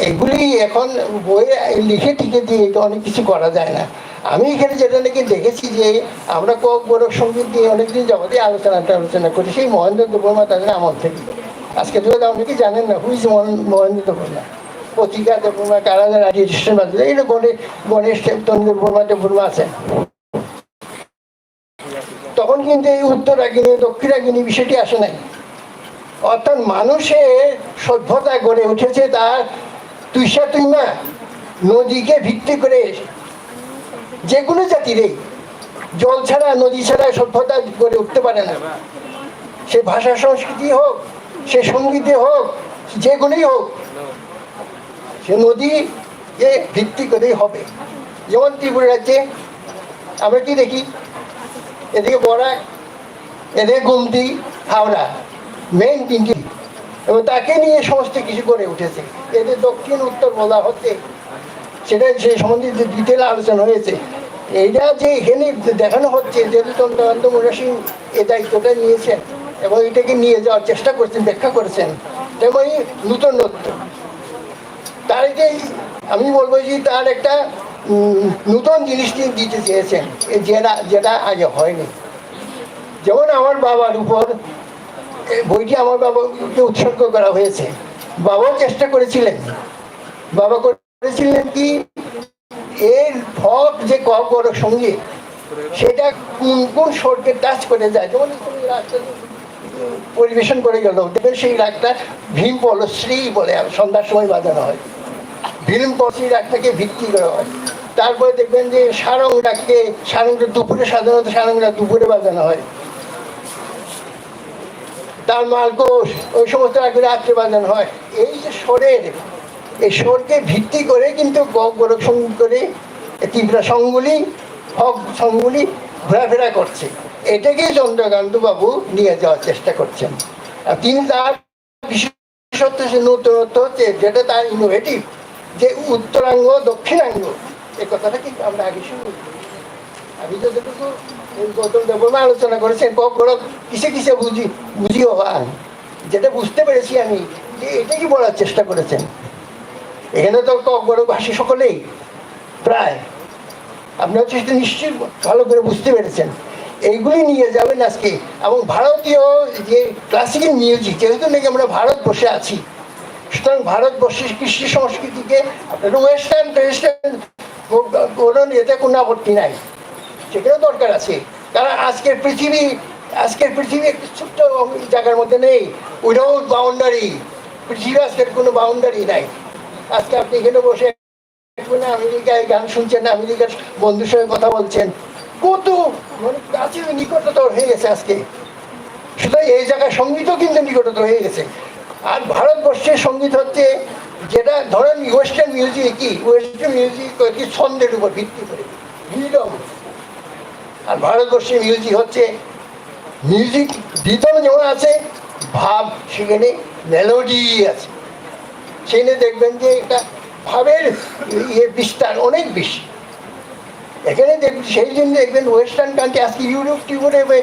এগুলি এখন বইয়ে লিখে টিকে দিয়ে তো অনেক কিছু করা যায় না। আমি এখানে যেটা নাকি দেখেছি যে আমরা ককবরক সঙ্গীত নিয়ে অনেকদিন যাবতই আলোচনা টালোচনা করি, সেই মহেন্দ্র দেববর্মা তাদের আমল থেকে। আজকে তো অনেকে জানেন না, হুইজ মহেন্দ্র দেববর্মা, প্রতিকা দেববর্মা, কারা কারা রেজিস্ট্রেশন বাজে, এই গণেশ, গণেশ দেব, তন্দ্র দেববর্মা, দেববর্মা আছেন। তখন কিন্তু এই উত্তর রাগিনী, দক্ষিণ রাগিনী বিষয়টি আসে নাই। অর্থাৎ মানুষের সভ্যতা গড়ে উঠেছে তার তুষা তুইমা নদীকে ভিত্তি করে। যে কোনো জাতিরই জল ছাড়া, নদী ছাড়া সভ্যতা গড়ে উঠতে পারে না। সে ভাষা সংস্কৃতি হোক, সে সঙ্গীতে হোক, যে কোনোই হোক, সে নদীকে ভিত্তি করেই হবে। যেমন ত্রিপুরা রাজ্যে আমরা কি দেখি, এদিকে বরাক, এদিকে গোমতী, হাওড়া, মেইন তিনটি, এবং তাকে নিয়ে সমস্ত কিছু গড়ে উঠেছে। এদের দক্ষিণ উত্তর বলা হচ্ছে, সেটা, সেই সম্বন্ধে যে ডিটেল আলোচনা হয়েছে। এইটা যে এখানে দেখানো হচ্ছে, যেহেতু চন্দ্রকান্ত মৌরা সিং এই দায়িত্বটা নিয়েছেন এবং এটাকে নিয়ে যাওয়ার চেষ্টা করছেন, ব্যাখ্যা করেছেন, এবং এই নূতনত্ব, তার এটাই আমি বলবো যে তার একটা, উম, নূতন জিনিস তিনি দিতে চেয়েছেন, এ যেটা, যেটা আগে হয়নি। যেমন আমার বাবার উপর এই বইটি আমার বাবাকে উৎসর্গ করা হয়েছে। বাবাও চেষ্টা করেছিলেন, বাবা করেছিলেন কি, এর ফক যে ককবরক সঙ্গীত, সেটা কোন কোন স্বরকে টাচ করে যায়, যেমন তুমি রাত্রে পরিবেশন করে গেল, দেখবেন সেই রাগটা ভীম পলশ্রী বলে, আর সন্ধ্যার সময় বাজানো হয়। ভীম পলশ্রী রাগটাকে ভিত্তি করা হয়। তারপরে দেখবেন যে সারং রাগকে, সারংটা দুপুরে, সাধারণত সারং রাগ দুপুরে বাজানো হয়। তার মালকোষ, ওই সমস্ত রাগগুলো রাত্রে বাজানো হয়। এই যে স্বরের, এই স্বরকে ভিত্তি করে কিন্তু ককবরক সঙ্গীত করে ত্রিপুরা সঙ্গগুলি, ফক সঙ্গগুলি ঘোরাফেরা করছে। এটাকে চন্দ্রকান্ত বাবু নিয়ে যাওয়ার চেষ্টা করছেন। আর তিনি তার বিশেষত্ব হচ্ছে, নতুনত্ব হচ্ছে, যেটা তার ইনোভেটিভ, যে উত্তরাঙ্গ, দক্ষিণাঙ্গ, এই কথাটা কিন্তু আমরা আগে শুনি। আমি যতটুকু এই গৌতম দেববর্মা আলোচনা করেছেন, ককবরক কিসে কিসে বুঝি, বুঝিও হয়, যেটা বুঝতে পেরেছি আমি, যে এটাই বলার চেষ্টা করেছেন। এখানে তো ককবরক ভাষী সকলেই প্রায়, আপনারা তো সেটা নিশ্চয়ই ভালো করে বুঝতে পেরেছেন। এইগুলি নিয়ে যাবেন আজকে। এবং ভারতীয় যে ক্লাসিক্যাল মিউজিক, যেহেতু নাকি আমরা ভারতবর্ষে আছি, সুতরাং ভারতবর্ষের কৃষ্টি সংস্কৃতিকে আপনারা ওয়েস্টার্ন টেস্টার্ন করুন, এতে কোনো আপত্তি নাই। সেটাও দরকার আছে। কারণ আজকের পৃথিবী, আজকের পৃথিবী একটি ছোট্ট জায়গার মধ্যে নেই, উইদাউট বাউন্ডারি। পৃথিবীর আজকের কোনো বাউন্ডারি নাই। আজকে আপনি এখানে বসে এখন আমেরিকায় গান শুনছেন, আমেরিকার বন্ধুর সঙ্গে কথা বলছেন, কত, মানে, কাছে নিকটতর হয়ে গেছে আজকে। সুতরাং এই জায়গায় সঙ্গীতও কিন্তু নিকটতর হয়ে গেছে। আর ভারতবর্ষের সঙ্গীত হচ্ছে, যেটা ধরেন ওয়েস্টার্ন মিউজিক কি, ওয়েস্টার্ন মিউজিক কয়েকটি ছন্দের উপর ভিত্তি করে, রিদম। আর ভারতবর্ষের মিউজিক হচ্ছে মিউজিক, রিদম যেমন আছে, ভাব সেখানে, মেলোডি আছে। সেখানে দেখবেন যে একটা ভাবের ইয়ে বিস্তার অনেক বেশি। এখানে দেখবেন, সেই জন্য দেখবেন ওয়েস্টার্ন কান্ট্রি আজকে ইউরোপ টিউরোপে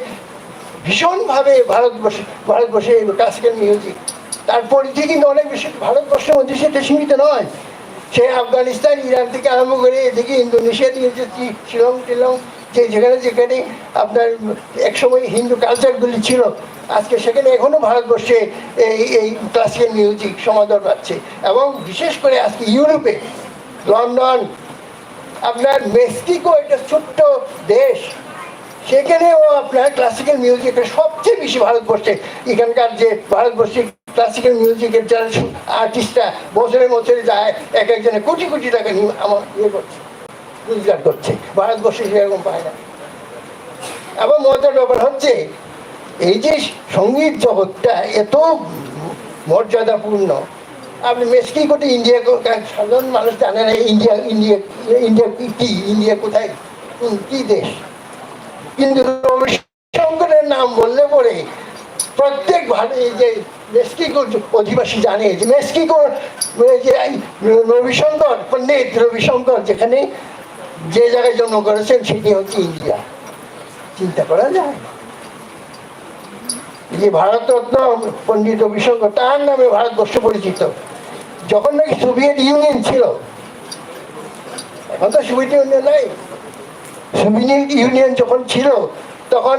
ভীষণভাবে ভারতবর্ষে, ভারতবর্ষে ক্লাসিক্যাল মিউজিক, তার পরিধি কিন্তু অনেক বেশি ভারতবর্ষের মধ্যে সেটা সীমিত নয়। সে আফগানিস্তান, ইরান থেকে আরম্ভ করে এদিকে ইন্দোনেশিয়া, ইন্দোনেশিয়া, শ্রী-, শিলং টিলং, যে যেখানে যেখানে আপনার একসময় হিন্দু কালচারগুলি ছিল, আজকে সেখানে এখনো ভারতবর্ষে এই, এই ক্লাসিক্যাল মিউজিক সমাদর পাচ্ছে। এবং বিশেষ করে আজকে ইউরোপে, লন্ডন, আপনার মেক্সিকো একটা ছোট্ট দেশ, সেখানেও আপনার ক্লাসিক্যাল মিউজিকের সবচেয়ে বেশি ভারতবর্ষে, এখানকার যে ভারতবর্ষে ক্লাসিক্যাল মিউজিকের যারা আর্টিস্টরা বছরে বছরে যায়, এক একজনে কোটি কোটি টাকা নিয়ে আমার ইয়ে করছে, রোজগার করছে। ভারতবর্ষে সেরকম পায় না। আবার মজার ব্যাপার হচ্ছে, এই যে সঙ্গীত জগৎটা এত মর্যাদাপূর্ণ, আপনি মেক্সিকোতে ইন্ডিয়া কো-, সাধারণ মানুষ জানে না ইন্ডিয়া, ইন্ডিয়া, ইন্ডিয়া কি, কি, ইন্ডিয়া কোথায়, কোন, কি দেশ। কিন্তু রবি শঙ্করের নাম বললে পরে প্রত্যেক ভারত, এই যে মেক্সিকোর অধিবাসী জানে যে মেক্সিকোর, এই যে এই রবিশঙ্কর, পণ্ডিত রবিশঙ্কর যেখানে, যে জায়গায় জন্ম করেছেন সেটি হচ্ছে ইন্ডিয়া। চিন্তা করা যায়। এই যে ভারতরত্ন পণ্ডিত রবিশঙ্কর, তার নামে ভারতবর্ষ পরিচিত। যখন নাকি সোভিয়েত ইউনিয়ন ছিল, এখন তো সোভিয়েত ইউনিয়ন নাই, সোভিয়েত ইউনিয়ন যখন ছিল, তখন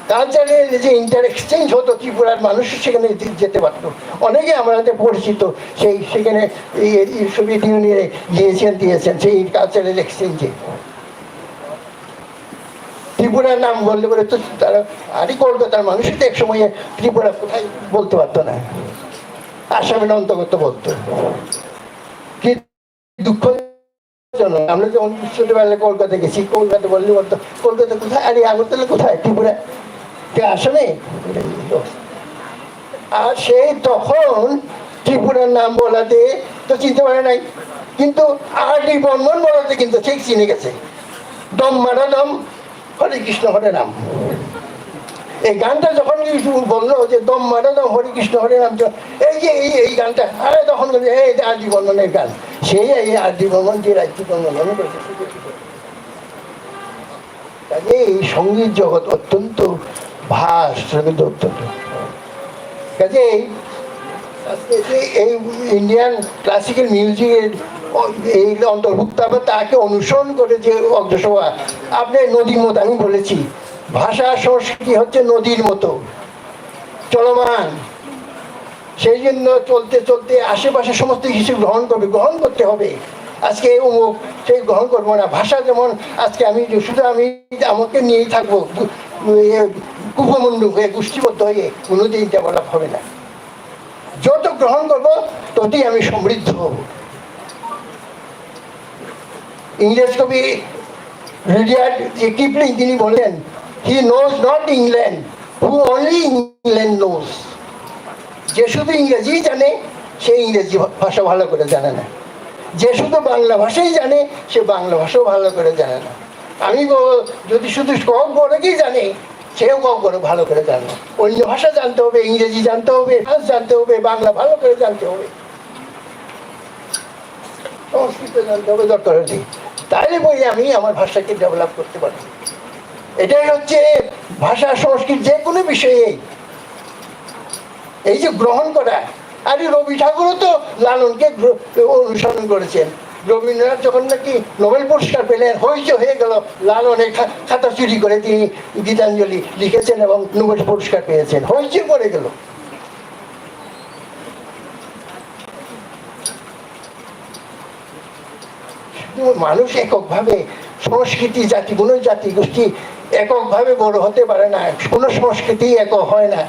কালচারাল যে ইন্টার এক্সচেঞ্জ হতো, ত্রিপুরার মানুষ সেখানে যে-, যেতে পারতো। অনেকে আমাদের পরিচিত, সেই সেখানে এই, এই সোভিয়েত ইউনিয়নে গিয়েছেন, দিয়েছেন সেই কালচারাল এক্সচেঞ্জে। ত্রিপুরার নাম বললে পরে তো তারা, আরে কলকাতার মানুষই তো এক সময় ত্রিপুরা কোথায় বলতে পারতো না, আসামের অন্তর্গত বলতো। কি দুঃখজনক। আমরা যখন ছোটবেলায় কলকাতা গেছি, কলকাতা বললে বলতো, "কলকাতা কোথায়? আরে আগরতলা কোথায়? ত্রিপুরা।" কে আসামে? আর সেই তখন ত্রিপুরার নাম বলাতে তো চিনতে পারে নাই, কিন্তু আর ডি বর্মন বলাতে কিন্তু ঠিক চিনে গেছে। দম মারা দম, হরে কৃষ্ণ হরে রাম। এই গানটা যখন কেউ বললো যে "দম মারা দম, হরে কৃষ্ণ হরে রাম", তো এই যে এই, এই গানটা, আরে তখন বলছে, "এই, এটা আর ডি বর্মনের গান।" সেই এই আর ডি বর্মন যে রাজ্য বর্মন করেছে। কাজে এই সঙ্গীত জগৎ অত্যন্ত ভাস্ট, কিন্তু অত্যন্ত। কাজে এই, এই ইন্ডিয়ান ক্লাসিক্যাল মিউজিকের অ-, এই অন্তর্ভুক্ত হবে, তাকে অনুসরণ করে যে অগ্রসর হওয়া। আপনি নদীর মতো, আমি বলেছি, ভাষা সংস্কৃতি হচ্ছে নদীর মতো চলমান। সেই জন্য চলতে চলতে আশেপাশে সমস্ত কিছু গ্রহণ করবে, গ্রহণ করতে হবে। আজকে অমুক, সেই গ্রহণ করবো না। ভাষা যেমন আজকে আমি শুধু আমি আমাকে নিয়েই থাকবো, গু-, ইয়ে, কুপমণ্ডুক হয়ে, গোষ্ঠীবদ্ধ হয়ে, কোনোদিন ডেভেলপ হবে না। যত গ্রহণ করবো, ততই আমি সমৃদ্ধ হব। ইংরেজ কবি রুডিয়ার্ড কিপলিং তিনি বলেন, "He knows not England, who only England knows।" যে শুধু ইংরেজি জানে, সে ইংরেজি ভাষা ভালো করে জানে না। যে শুধু বাংলা ভাষাই জানে, সে বাংলা ভাষাও ভালো করে জানে না। আমি ব-, যদি শুধু ককবরকই জানে, সেও ককবরক ভালো করে জানে না। অন্য ভাষা জানতে হবে, ইংরেজি জানতে হবে, ফ্রান্স জানতে হবে, বাংলা ভালো করে জানতে হবে। সংস্কৃত জানতে হবে দরকার হলে। তাইলে পরে আমি আমার ভাষাকে ডেভেলপ করতে পারবো। এটাই হচ্ছে ভাষা সংস্কৃতি, যে কোনো বিষয়ে এই যে গ্রহণ করা। আরে, রবি ঠাকুরও তো লালনকে গ্র-, অনুসরণ করেছেন। রবীন্দ্রনাথ যখন নাকি নোবেল পুরস্কার পেলেন, হইচই হয়ে গেল, লালনের খা-, খাতা চুরি করে তিনি গীতাঞ্জলি লিখেছেন এবং নোবেল পুরস্কার পেয়েছেন, হইচই পড়ে গেল। মানুষ এককভাবে, সংস্কৃতি, জাতি, কোনো জাতিগোষ্ঠী এককভাবে বড় হতে পারে না, কোনো সংস্কৃতি একক হয় না।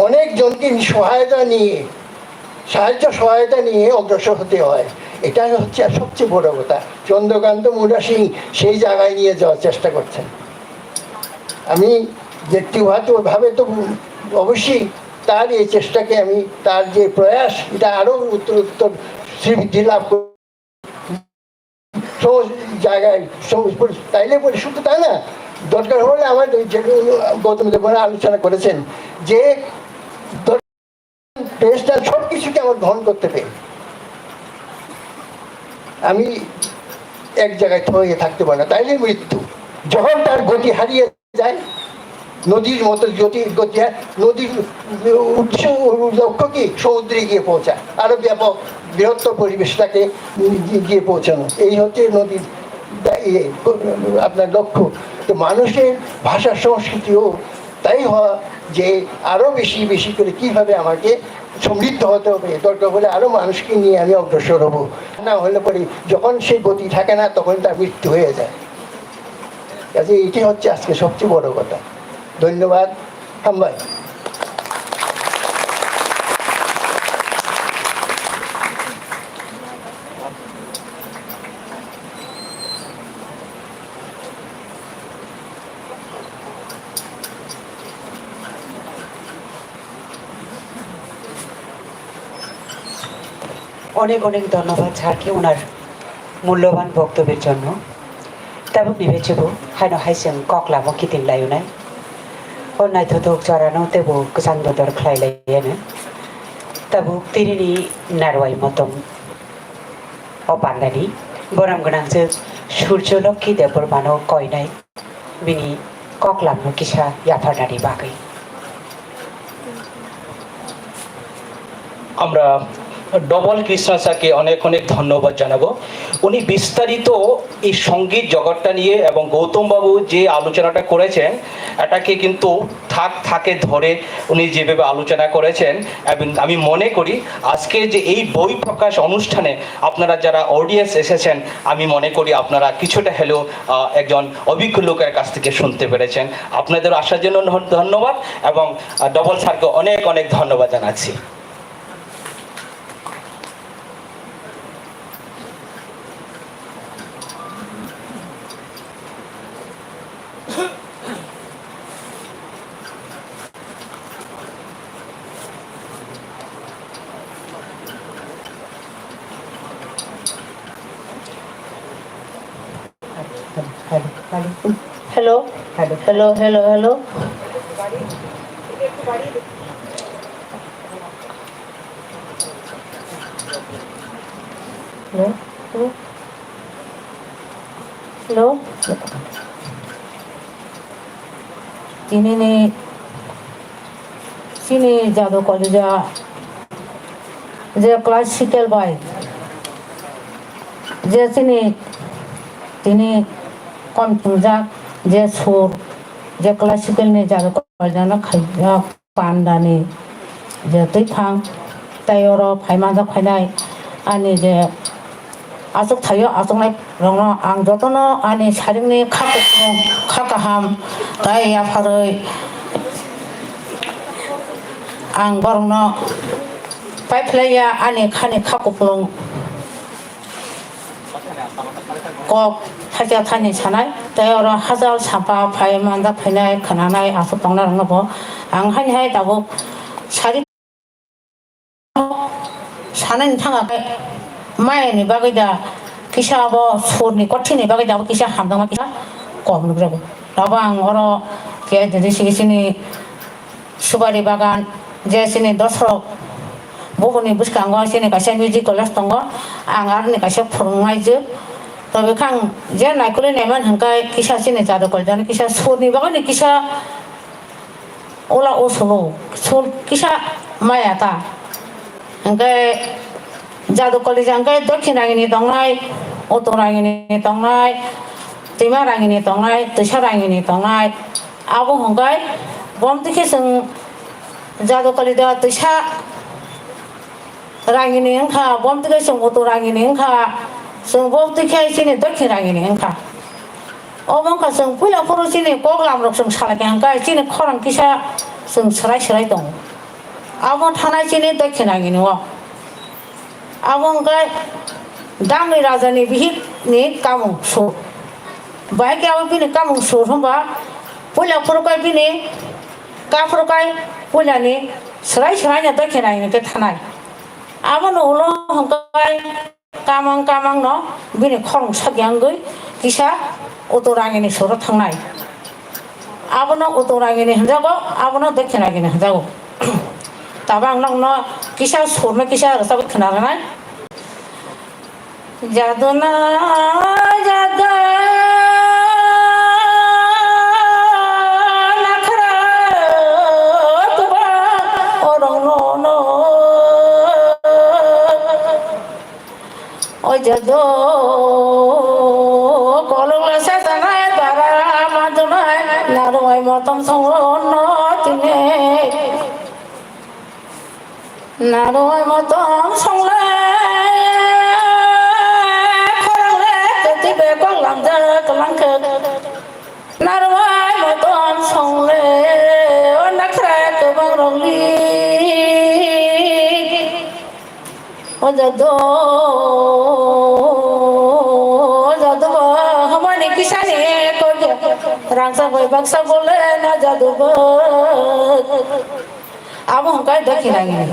অনেকজনকে সহায়তা নিয়ে, সাহায্য সহায়তা নিয়ে অগ্রসর হতে হয়। এটাই হচ্ছে সবচেয়ে বড় কথা। চন্দ্রকান্ত মুন্ডা সিং সেই জায়গায় নিয়ে যাওয়ার চেষ্টা করছেন। আমি ব্যক্তিগতভাবে তো অবশ্যই তার এই চেষ্টাকে আমি, তার যে প্রয়াস, এটা আরো উত্তর উত্তর শ্রীবৃদ্ধি লাভ করবে। সহজ জায়গায়, সহজ পরি-, তাইলে পরে শুধু তাই না, দরকার হলে আমার ওই যে গৌতম দেব আলোচনা করেছেন যে দর-, দেশটা সব কিছুকে আমার গ্রহণ করতে হবে। আমি এক জায়গায় থয়ে থাকতে পারি না, তাইলে মৃত্যু। যখন তার গতি হারিয়ে যায়, নদীর মতো গতি, গতি, নদীর উৎস, লক্ষ্য কি? সমুদ্রে গিয়ে পৌঁছা, আরো ব্যাপক, বৃহত্তর পরিবেশটাকে গিয়ে পৌঁছানো। এই হচ্ছে নদীর দা-, ইয়ে, আপনার লক্ষ্য। তো মানুষের ভাষা সংস্কৃতিও তাই হওয়া যে আরো বেশি বেশি করে কিভাবে আমাকে সমৃদ্ধ হতে হবে, দরকার হলে আরো মানুষকে নিয়ে আমি অগ্রসর হব। না হলে পরে যখন সেই গতি থাকে না, তখন তার মৃত্যু হয়ে যায়। কাজে এটি হচ্ছে আজকে সবচেয়ে বড় কথা। ধন্যবাদ। হামবাই। অনেক অনেক ধন্যবাদ স্যারকে ওনার মূল্যবান বক্তব্যের জন্য। Tabuk ni bechebo haino hai chwng kok lamo kiting laiyunai. O naithothok jorano teibo kwchang dodor khlai laiyano. Tabuk tinini narwai motom o pandani borom gwnang chwng Surjo Lokhi Debbarmano koinai bini koklamno kisa yapharnani bagwi. আমরা ডবল কৃষ্ণা স্যারকে অনেক অনেক ধন্যবাদ জানাবো। উনি বিস্তারিত এই সঙ্গীত জগৎটা নিয়ে এবং গৌতম বাবু যে আলোচনাটা করেছেন, এটাকে কিন্তু থাক থাকে ধরে উনি যেভাবে আলোচনা করেছেন, এবং আমি মনে করি আজকে যে এই বই প্রকাশ অনুষ্ঠানে আপনারা যারা অডিয়েন্স এসেছেন, আমি মনে করি আপনারা কিছুটা হলেও, আহ, একজন অভিজ্ঞ লোকের কাছ থেকে শুনতে পেরেছেন। আপনাদের আসার জন্য ধন-, ধন্যবাদ এবং, আহ, ডবল স্যারকে অনেক অনেক ধন্যবাদ জানাচ্ছি। Hello, hello, hello, hello. Hello, hello. Hello. Tinini chini Jadu Kolija je classical bai je chini tini kom chungjak je sur je classical ni Jadu Kolija no khaijak. Pandani je twiphang tei oro phai manjak phainai ani je achuk thaio achuknai rokno ang jotono ani saringni kha kuplung kha kaham tei yapharwi ang borokno paiphlaiya ani khani kha kuplung. Kok thaisa thani sanai, tei oro hachal sapa phai manjak phainai, khwnanai, aswk tongnai rokno bo ang haini hai tabuk sari sanani thanga khe maya ni bagwi da kisa abo sur ni kothini bagwi da abo kisa hamjakma kisa kom nukjago. Abo ang oro khe sini Subari bagan, je chini dosrok, buphuni bwskango chini kaisa music college tongo, ang aroni kaisa phwrwngnaijwk, Tobe khang je naikolwi naiman hwnkhe kisa chini jadu kalijan kisa surni bagwi kisa ola o solo sur kisa maya ta. Hwnkhe jadu kalija hwnkhe Dokhin Rangini tongnai, Utu Rangini tongnai, Twima Rangini tongnai, Twisa Rangini tongnai. Abo hwnkhe bom twi khe chwng jadu kalida Twisa Rangini wngkha, bom twi khe chwng Utu Rangini wngkha, chwng bom twi khe chini Dokhin Rangini wngkha. Obo wngkha chwng puila phuru chini koklam rok chwng salai kha hwnkhe chini khorang kisa chwng swrai swrai tongo. Abo thanai chini Dokhin Rangini o. Abo wngkha Dangri Raja ni bihik ni kamung sur. Bahai khe abo bini kamung sur hwnba puila phuru khe bini kaphuru khe puila ni swrai swrai no Dokhin Rangini khe thanai. Abono ulo hwnkhe kamang kamang no bini khorang sakya wngwi kisa Utu Rangini suro thangnai. Abono Utu Rangini hwnjago, abono Dokhin Rangini hwnjago. Tabang nokno kisa surno kisa rwchapwi khna rwnai. Jaduna jadu nakhra tuba orong no no. O jadu kolok la satanai bara madunai narwai motom songo no tine. Narwai motom songle khorang le kwtwi be kok lamjak langkhe. Narwai motom songle o nakhra kwbang rokni. O jadu, o jadu bo hamani kisani kok rangchak bai baksa bole na jadu bo. Abo hwnkhe Dokhin Rangini.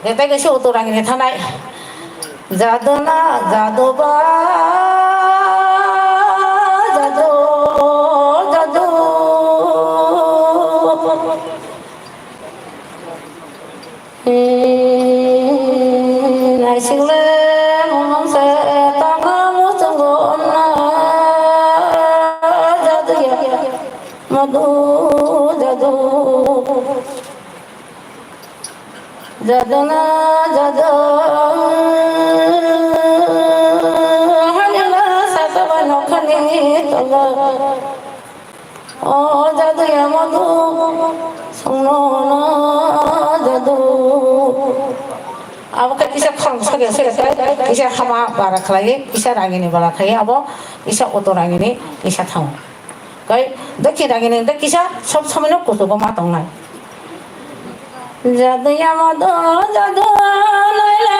Tei kaisa Utu Rangini thanai. Jadu na, jadu ba, jadu, jadu. Naising le mung se tang muchung na jadu ya. Madhu jadu, jadu na jadu, hani na sakaba nokhani tola. O jadu ya madhu, songno na jadu. Abo khe kisa khorang soge soge kisa hama bara khlai, kisa rangini bara khlai, abo kisa Utu Rangini kisa thango. Kai Dokhin Rangini hwnkhe kisa sob somoino kuchugo ma tongnai. Jadu yama do jadu laila,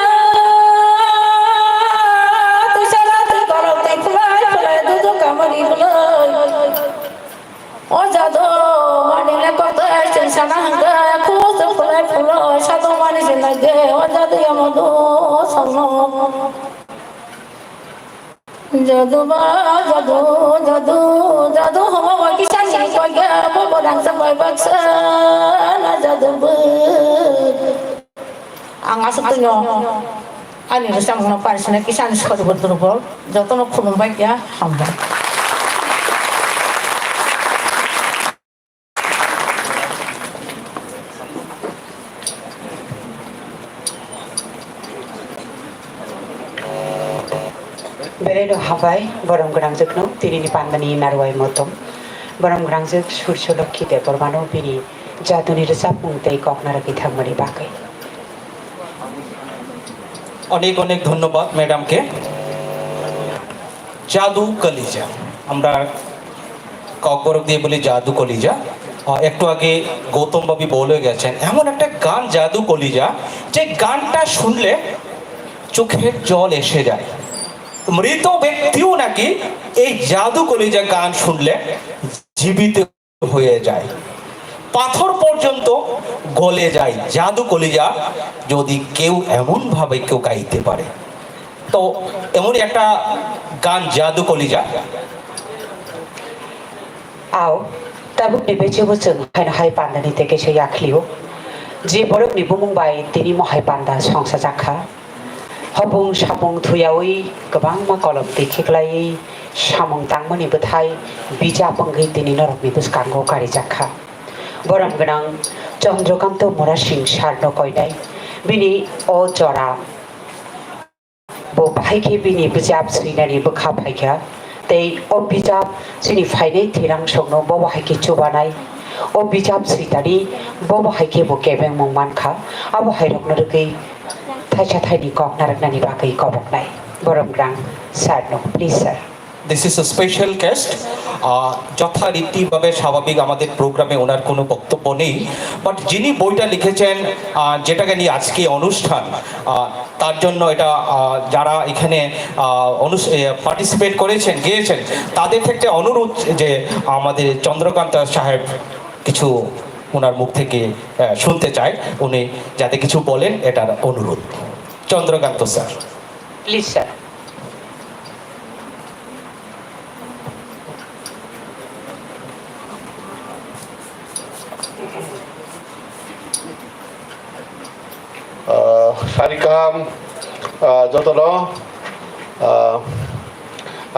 twi sala twi kolok twi khulai khulai dudu kamari bulai. O jadu mani le kotai chwng sana hwnkhe khulai khulai khulai sadu mani se nai de o jadu yama do songno. Jadu ba, jadu, jadu, jadu, homo ba kisa ni koiga, bobo rangchak bai baksa na jadu bo. Ang aswk tongno ani rwchapmungno parisina kisa ni sori bo durubol, jotono khulumbai kya hambai. Belai no hambai, borom gwnangjwkno, tinini pandani narwai motom. Borom gwnangjwk Surjo Lokhi Debbarmano bini jaduni rwchapmung tei kok narwgwi thangmani bagwi. অনেক অনেক ধন্যবাদ ম্যাডামকে। জাদু কলিজা, আমরা ককবরক দিয়ে বলি জাদু কলিজা। আহ, একটু আগে গৌতম বাবু বলে গেছেন, এমন একটা গান জাদু কলিজা, যে গানটা শুনলে চোখের জল এসে যায়। মৃত ব্যক্তিও নাকি এই জাদু কলিজা গান শুনলে জীবিত হয়ে যায়, পাথর পর্যন্ত গলে যায় জাদু কলিজা, যদি কেউ এমনভাবে কেউ গাইতে পারে। তো এমনই একটা গান জাদু কলিজা। Ao, tabukni bechebo chwng haino hai pandani tei kaisa yakhli-o. Je borokni bumung bai tini mohai panda songsa jakha. Hopung sapung thuyawi kwbangma kolom twi khiklaiwi samung tangmani bwthai bijap wngwi tini norokni bwskango karijak kha. Borom gwnang Chandrakanta Murasing Sarno koinai bini o jora bo bahai khe bini bijap swinani bwkha phaikha. Tei o bijap chini phainai thwirang songno bobo hai khe chubanai. O bijap switani bobo hai khe bo kebengmung mankha. Abo hairokno rwgwi thaisa thaini kok narwknani bagwi koboknai. Borom gwnang sir no, please sir. This is a special guest. আহ, যথারীতিভাবে স্বাভাবিক আমাদের প্রোগ্রামে ওনার কোনো বক্তব্য নেই, বাট যিনি বইটা লিখেছেন, আহ, যেটাকে নিয়ে আজকে অনুষ্ঠান, আহ, তার জন্য এটা, আহ, যারা এখানে, আহ, অনুস-, এ, পার্টিসিপেট করেছেন, গেয়েছেন, তাদের ক্ষেত্রে অনুরোধ যে আমাদের চন্দ্রকান্ত সাহেব কিছু ওনার মুখ থেকে, আহ, শুনতে চায়, উনি যাতে কিছু বলেন, এটার অনুরোধ। Chandrakant sir. Please, sir. Ah, sari kaham, ah, jotono, ah,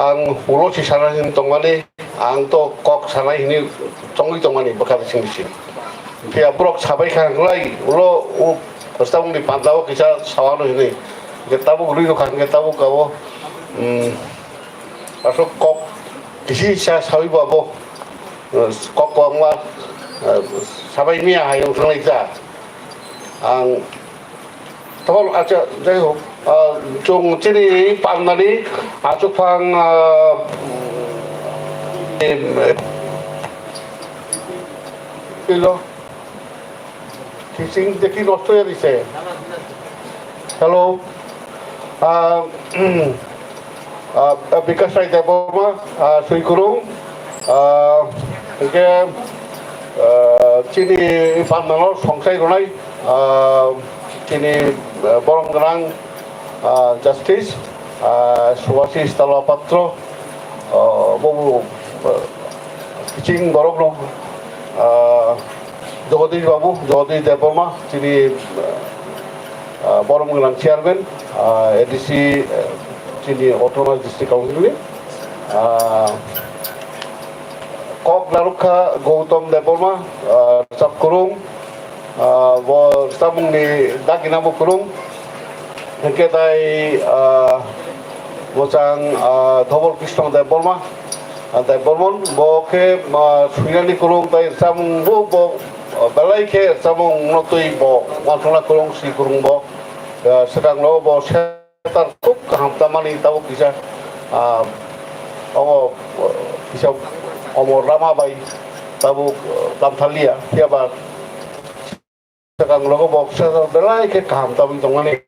ang ulo si sana hin tongmani, ang to kok sanai hini tongwi tongmani bwkha bising bising. Phiya borok sabai kha hwlai ulo u kwchangni panda o kisa sawano hini. Hwnkhe tabuk rwi rwkha hwnkhe tabuk abo, um, aswk kok kisi sa sawi bo abo, uh, kok kwbangma, uh, sabai miya hai wng thanglai kha. Ang tokol, acha, jai hok, ah, chwng chini pandani achukphang, ah, em, em, ilo, kising deki nosto ya dise. Hello. Ah, ah, Bikash Rai Debbarma, ah, Swikurung, ah, hingke, ah, chini pandano songsai rwnai, ah, chini, ah, borom gwnang, ah, Justice, ah, Subhasis Talwa Patro, ah, bobo, ah, kiching borok rok, ah, Jagadish Babu, Jagadish Debbarma, chini, ah, borom gwnang chairman, ah, A D C, ah, chini Autonomous District Council ni, ah, kok narwkha Gautam Debbarma, ah, rwchap kwrwng, ah, bo rwchapmungni dagina bo kwrwng. Hingke tai, ah, bwchang, ah, Dhobol Krishna Debbarma, ah, Debbarman, bo khe, ah, swinani kwrwng tai rwchapmung bo, bo, ah, belai khe rwchapmung no twi bo uansukna kwrwng si kwrwng bo, ah, swkang no bo setar khub kaham tamani tabuk kisa, ah, omo, ah, kisa omo rama bai tabuk, ah, tamthaliya, phiya ba swkang rogo bo kisa belai khe kaham tabuk tongmani.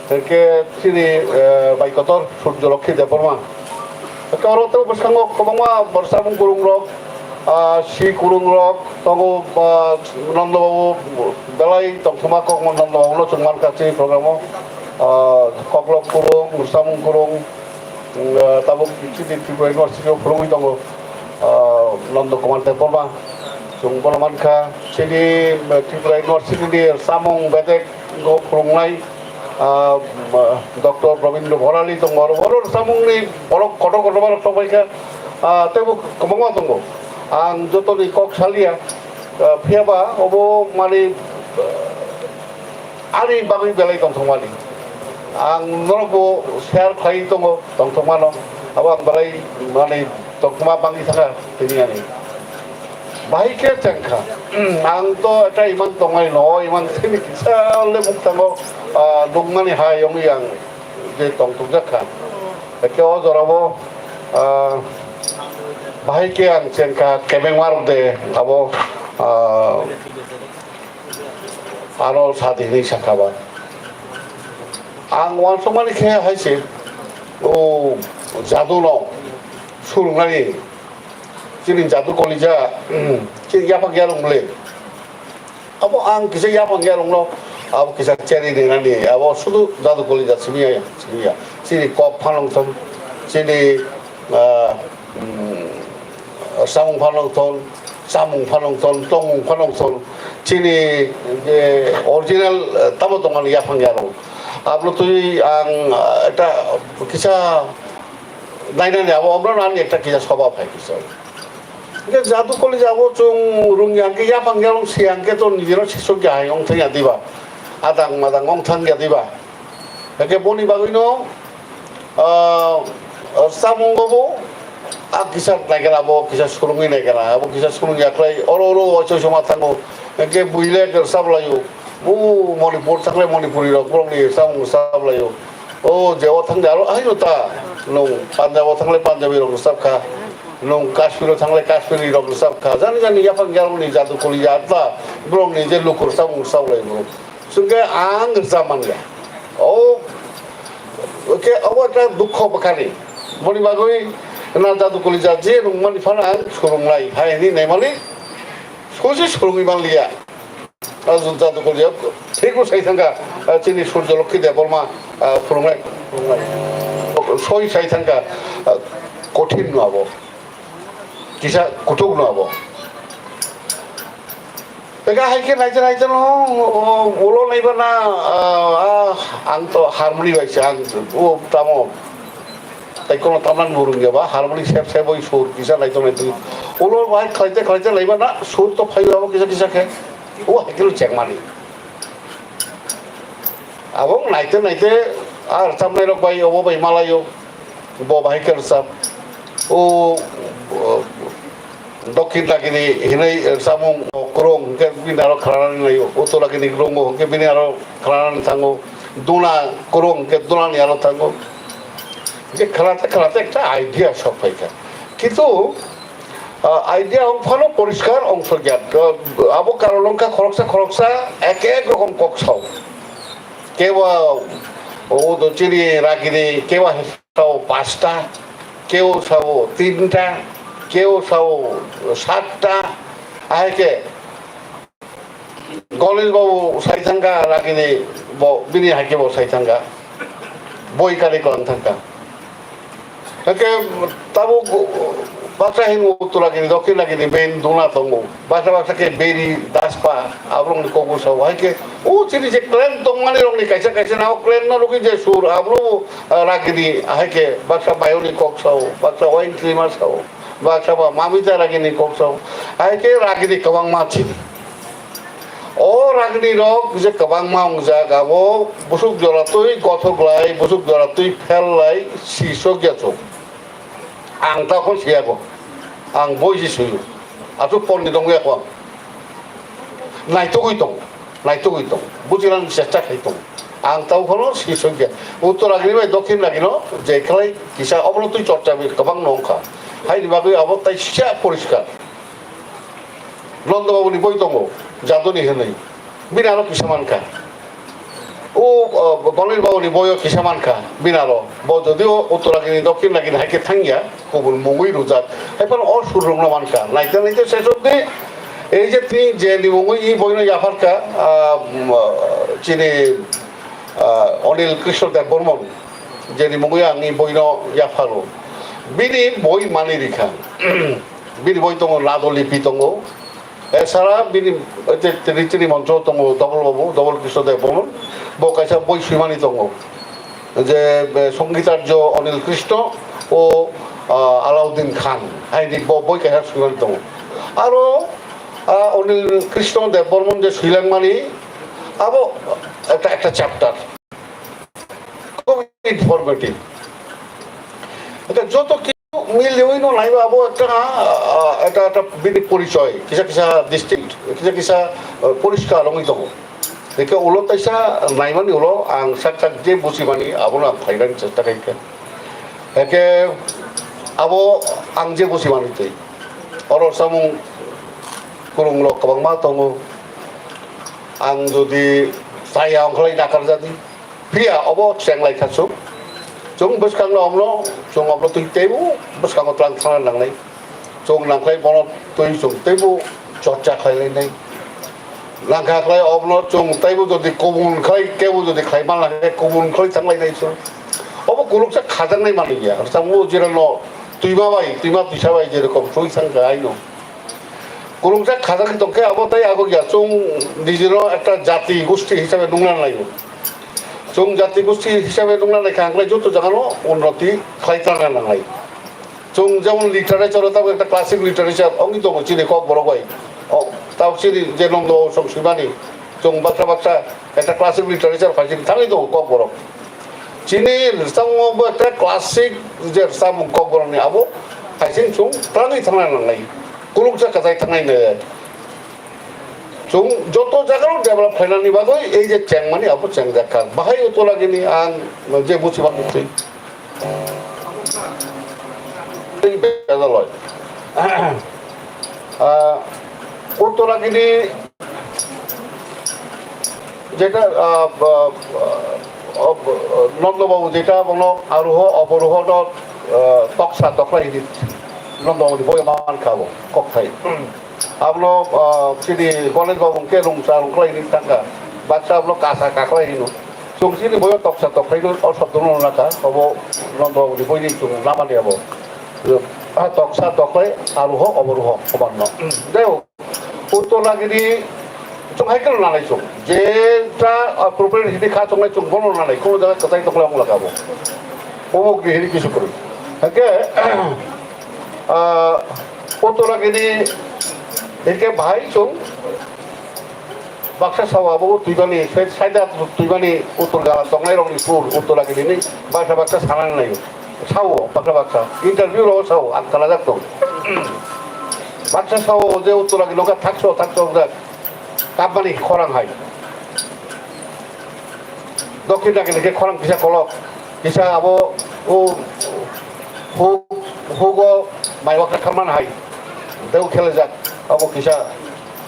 Hingke chini, eh, bai kotor Surjo Lokhi Debbarma. Hingke oro tei bwskango kwbangma bwrwsamung kwrwng rok, ah, si kwrwng rok tongo, ah, Nondo Babu belai tongthoma kokma Nondo Babu no chwng mankha chini program o. Ah, koklok kwrwng, bwrwsamung kwrwng, mm, ah, tabuk chini Tripura University o phwrwngwi tongo, ah, Nondo Kumar Debbarma. Chwng bono mankha chini, ah, Tripura University ni samung bedek go phwrwngnai, ah, ah, Doctor Rabindra Bharali tongo, oro, oro samungni borok kotor kotor borok tongpaikha, ah, teibo kwbangma tongo. Ang jotoni kok salia, ah, phiyaba obo mani, ah, ani bagwi belai tongthokmani. Ang norokbo share khlai tongo tongthokmano, abo ang belai mani tongthokma bangwi thangkha tini ani. Bahai khe chengkha. Ang to eta iman tongnai no, iman thini kisa le muktango, ah, nukmani hai wngwi ang je tongthokjak kha. Eke o jorabo, ah, bahai khe ang chengkha kebengma rok de abo, ah, aro sadi hinwi sakha ba. Ang uansukmani khe hai se, o jadu no surungnani. Chini jadu kolija, chini yaphang yarwng le. Abo ang kisa yaphang yarwng no, abo kisa cheri rinani, abo sudu jadu kolija simi ya, simi ya. Chini kok phanang thon, chini, ah, mm, samung phanang thon, samung phanang thon, tongmung phanang thon. Chini, je, original, eh, tamo tongmani yaphang yarwng. Ablo twi ang, ah, ekta kisa nainani abo omrano ani ekta kisa soba phai kisa. Hingke jadu koli jabo chwng rungya hingke yapang yalong siya hingke to nijino sisok ya hai ong thang ya diba. Adang madang ong thang ya diba. Hingke boni bagwino, ah, ah, samung obo, ah, kisa naikela abo, kisa surungwi naikela abo, kisa surung ya khlai, oro oro o choi choma thango. Hingke buile ke sab layo. O Manipur thangle Manipuri rok borokni samung sab layo. O je o thangde aro ahino ta. Nung Punjab o thangle Punjabi rok sab kha. Nung Kashmir o thangle Kashmiri rok sab kha. Jani jani yapang yalong ni jadu koli ya ta. Borokni je lukur samung sab layo borok. Sungke ang rwchap manya. O ke obo ekta dukho bwkhani. Boni bagwi na jadu koli ja je nung mani phano ang surung lai. Hai hini naimani. Sosi surungwi manliya. Ah, jadu koliya. Thikbo sai thangkha, ah, chini Surjo Lokhi Debbarma, ah, phwrwngnai, phwrwngnai. Soi sai thangkha, ah, kothin no abo. Kisa kutuk no abo. Ega hai khe naija naija no, o, ulo naiba na, ah, ah, ang to harmoni bai se, ang, o, tamo. Tai kono tamnan burung ya ba, harmoni sep sep oi sur, kisa naitok naitok. Ulo bai khlaite khlaite laiba na, sur to phaiba bo kisa kisa khe. O hai khe chengmani. Abo naite naite, ar tamnai rok bai, obo bai malayo. Bo bahai khe rwchap. O, o, Dokhin Ragini hinwi rwchapmung kwrwng hwnkhe bini aro khwlanani naio. Uttor Ragini kwrwngo hwnkhe bini aro khwlanani thango. Duna kwrwng hwnkhe dunani aro thango. Hwnkhe khwlate khwlate ekta idea sok phaikha. Kintu, ah, idea wng phano poriskar wng sokya. Ah, abo karon wngkha khoroksa khoroksa ek ek rokom kok sao. Kebo, o, do chini Ragini, kebo sao pasta, kebo sao tinta, kebo sao satta, ahai khe Ganesh Babu sai thangkha, Ragini bo, bini hai khe bo sai thangkha, boi kari kolang thangkha. Hake tabuk baksa hin Uttor Ragini, Dokhin Ragini, ben duna tongo. Baksa baksa khe beri, daspa, aborokni kokbo sao. Hai khe, o chini je clan tongmani rokni kaisa kaisa na o clan no rokni je sur, aboro, ah, Ragini, hai khe baksa bayoni kok sao, baksa wain trima sao, baksa ba mamita Ragini kok sao. Hai khe Ragini kwbangma chini. O Ragini rok je kwbangma wngjak, abo busuk jora twi gothok lai, busuk jora twi phel lai, si sokya chuk. Ang ta khon siya ko. Ang boi si suyu. Asu pon ni dong ya ko. Naitugwi tong. Naitugwi tong. Bujinani chesta khai tong. Ang ta khono si sokya. Uttor Ragini bai Dokhin Ragini no je khlai kisa obono twi chorcha bi kwbang no wngkha. Haini bagwi abo tai siya poriskar. Nondo Babuni boi tongo, Jaduni hwnwi. Bini aro kisa mankha. O, o, Ganesh Babuni boio kisa mankha, bini aro. Bo jodio Uttor Ragini, Dokhin Ragini hai khe thangya, kubun mungwi rwjak. Hai phano o sur rwngno mankha. Naikhe naikhe sesok de, ei je tini je ni mungwi i boino yapharkha, ah, um, chini, ah, Anil Krishna Debbarman, je ni mungwi ang i boino yapharo. Bini boi mani rikha. Bini boi tongo, Nado Lipi tongo. Esara bini, te, te, tini moncho tongo, Double Babu, Double Krishna Debbarman. Bo kaisa boi swimani tongo. Je, be, Songitarjo Anil Krishna o, ah, Alauddin Khan. Haini bo boi kaisa swimani tongo. Aro, ah, Anil Krishna Debbarman je swilangmani, abo ekta, ekta chapter. Khub informative. Eta joto kichu miliwi no naiba abo ekta, ah, ekta, ekta bini porichoy, kisa kisa distinct, kisa kisa, ah, poriskar wngwi tongo. Eke ulo taisa naimani ulo ang sak sak je buchimani abono ang phainani chesta khaikha. Eke abo ang je buchimani twi. Oro samung kwrwngrok kwbangma tongo. Ang jodi chaya wngkhlai nakarjadi. Phiya obo cheng lai kha chwng. Chwng bwskango omno, chwng omno twi teibo bwskango twlang thangna nangnai. Chwng nangkhlai bono twi chwng teibo chorcha khlai lainai. Nangkha khlai omno chwng teibo jodi kubun khlai, kebo jodi khlai man khe kubun khlai thang lainai chwng. Obo kuluksa khajaknai manwi ya. Rwchapmung jera no twima bai, twima twisa bai jerokom twi thang kha aino. Kuluksa khajak tong khe abo tei agok ya chwng nijino ekta jati gusti hisabe nungna laio. Chwng jati gosti hisabe nukna naikha, ang khlai joto jagano unnoti khlai tangna nangnai. Chwng jemon literature o tabuk ekta classic literature wngwi tongo chini Kokborok bai. O, tabuk chini je Nondo song swimani, chwng baksa baksa ekta classic literature phaising thangwi tongo Kokborok. Chini rwchapmung bo ekta classic je rwchapmung Kokborokni abo phaising chwng twlangwi thangna nangnai. Kulukjak kwchai thangnai nai. Chwng joto jagarok develop khlainani bagwi ei je chengmani abo chengjakha. Bahai Uttaragini ang je buchibak muchwi. Tei bejaloi. Ah, Uttaragini jeta, ah, ba, ah, ob-, Nondo Babu jeta bono aruho oboruho no, ah, toksa toklai di Nondo Babu ni boi man kha bo kokthai. Ablo, ah, chini Gonek Babu hwnkhe rungsa rungkhlai hinwi thangkha. Baksa ablo kasa kakhlai hino. Chwng chini boyo toksa tokhlai o shobdono nakha. Obo Nondo Babuni boini chwng lamani abo. Ah, toksa tokhlai aruho oboruho obanno. Jai hok, Uttaragini chwng hai kheno nanai chwng. Jeta appropriate hini kha chwngnai chwng bono nanai. Kono jaga kwchai tokhlai ongla kha bo. Obo gihiri kisu kwrwi. Hake, ah, Uttaragini hingke bahai chwng baksa sao abo twibani, sai-, saida twibani Uttar gala tongnai rokni sur Uttaragini ni baksa baksa sanani nai. Sao baksa baksa. Interview rok sao ang khanajak tong. Baksa sao je Uttaragini nokha thakso thakso wngjak. Kapmani khorang hai. Dokhin dagini khe khorang kisa kolok, kisa abo o huk, hugo mai wakra kharman hai, deu khelejak, abo kisa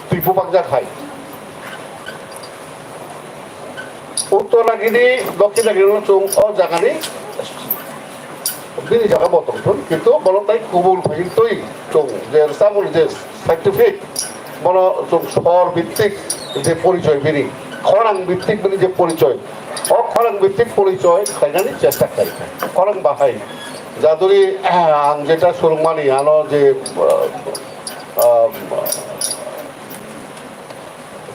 twi bubakjak hai. Uttaragini, Dokhinagini no chwng o jagani bini jaga bo tongthun, kintu bono tai kubul phai twi chwng je samung je scientific, bono chwng sor bittik je porichoi bini, khorang bittik bini je porichoi, o khorang bittik porichoi khlainani chesta khlai kha. Khorang bahai jaduri, ang jeta surungmani ano je, ah, ah,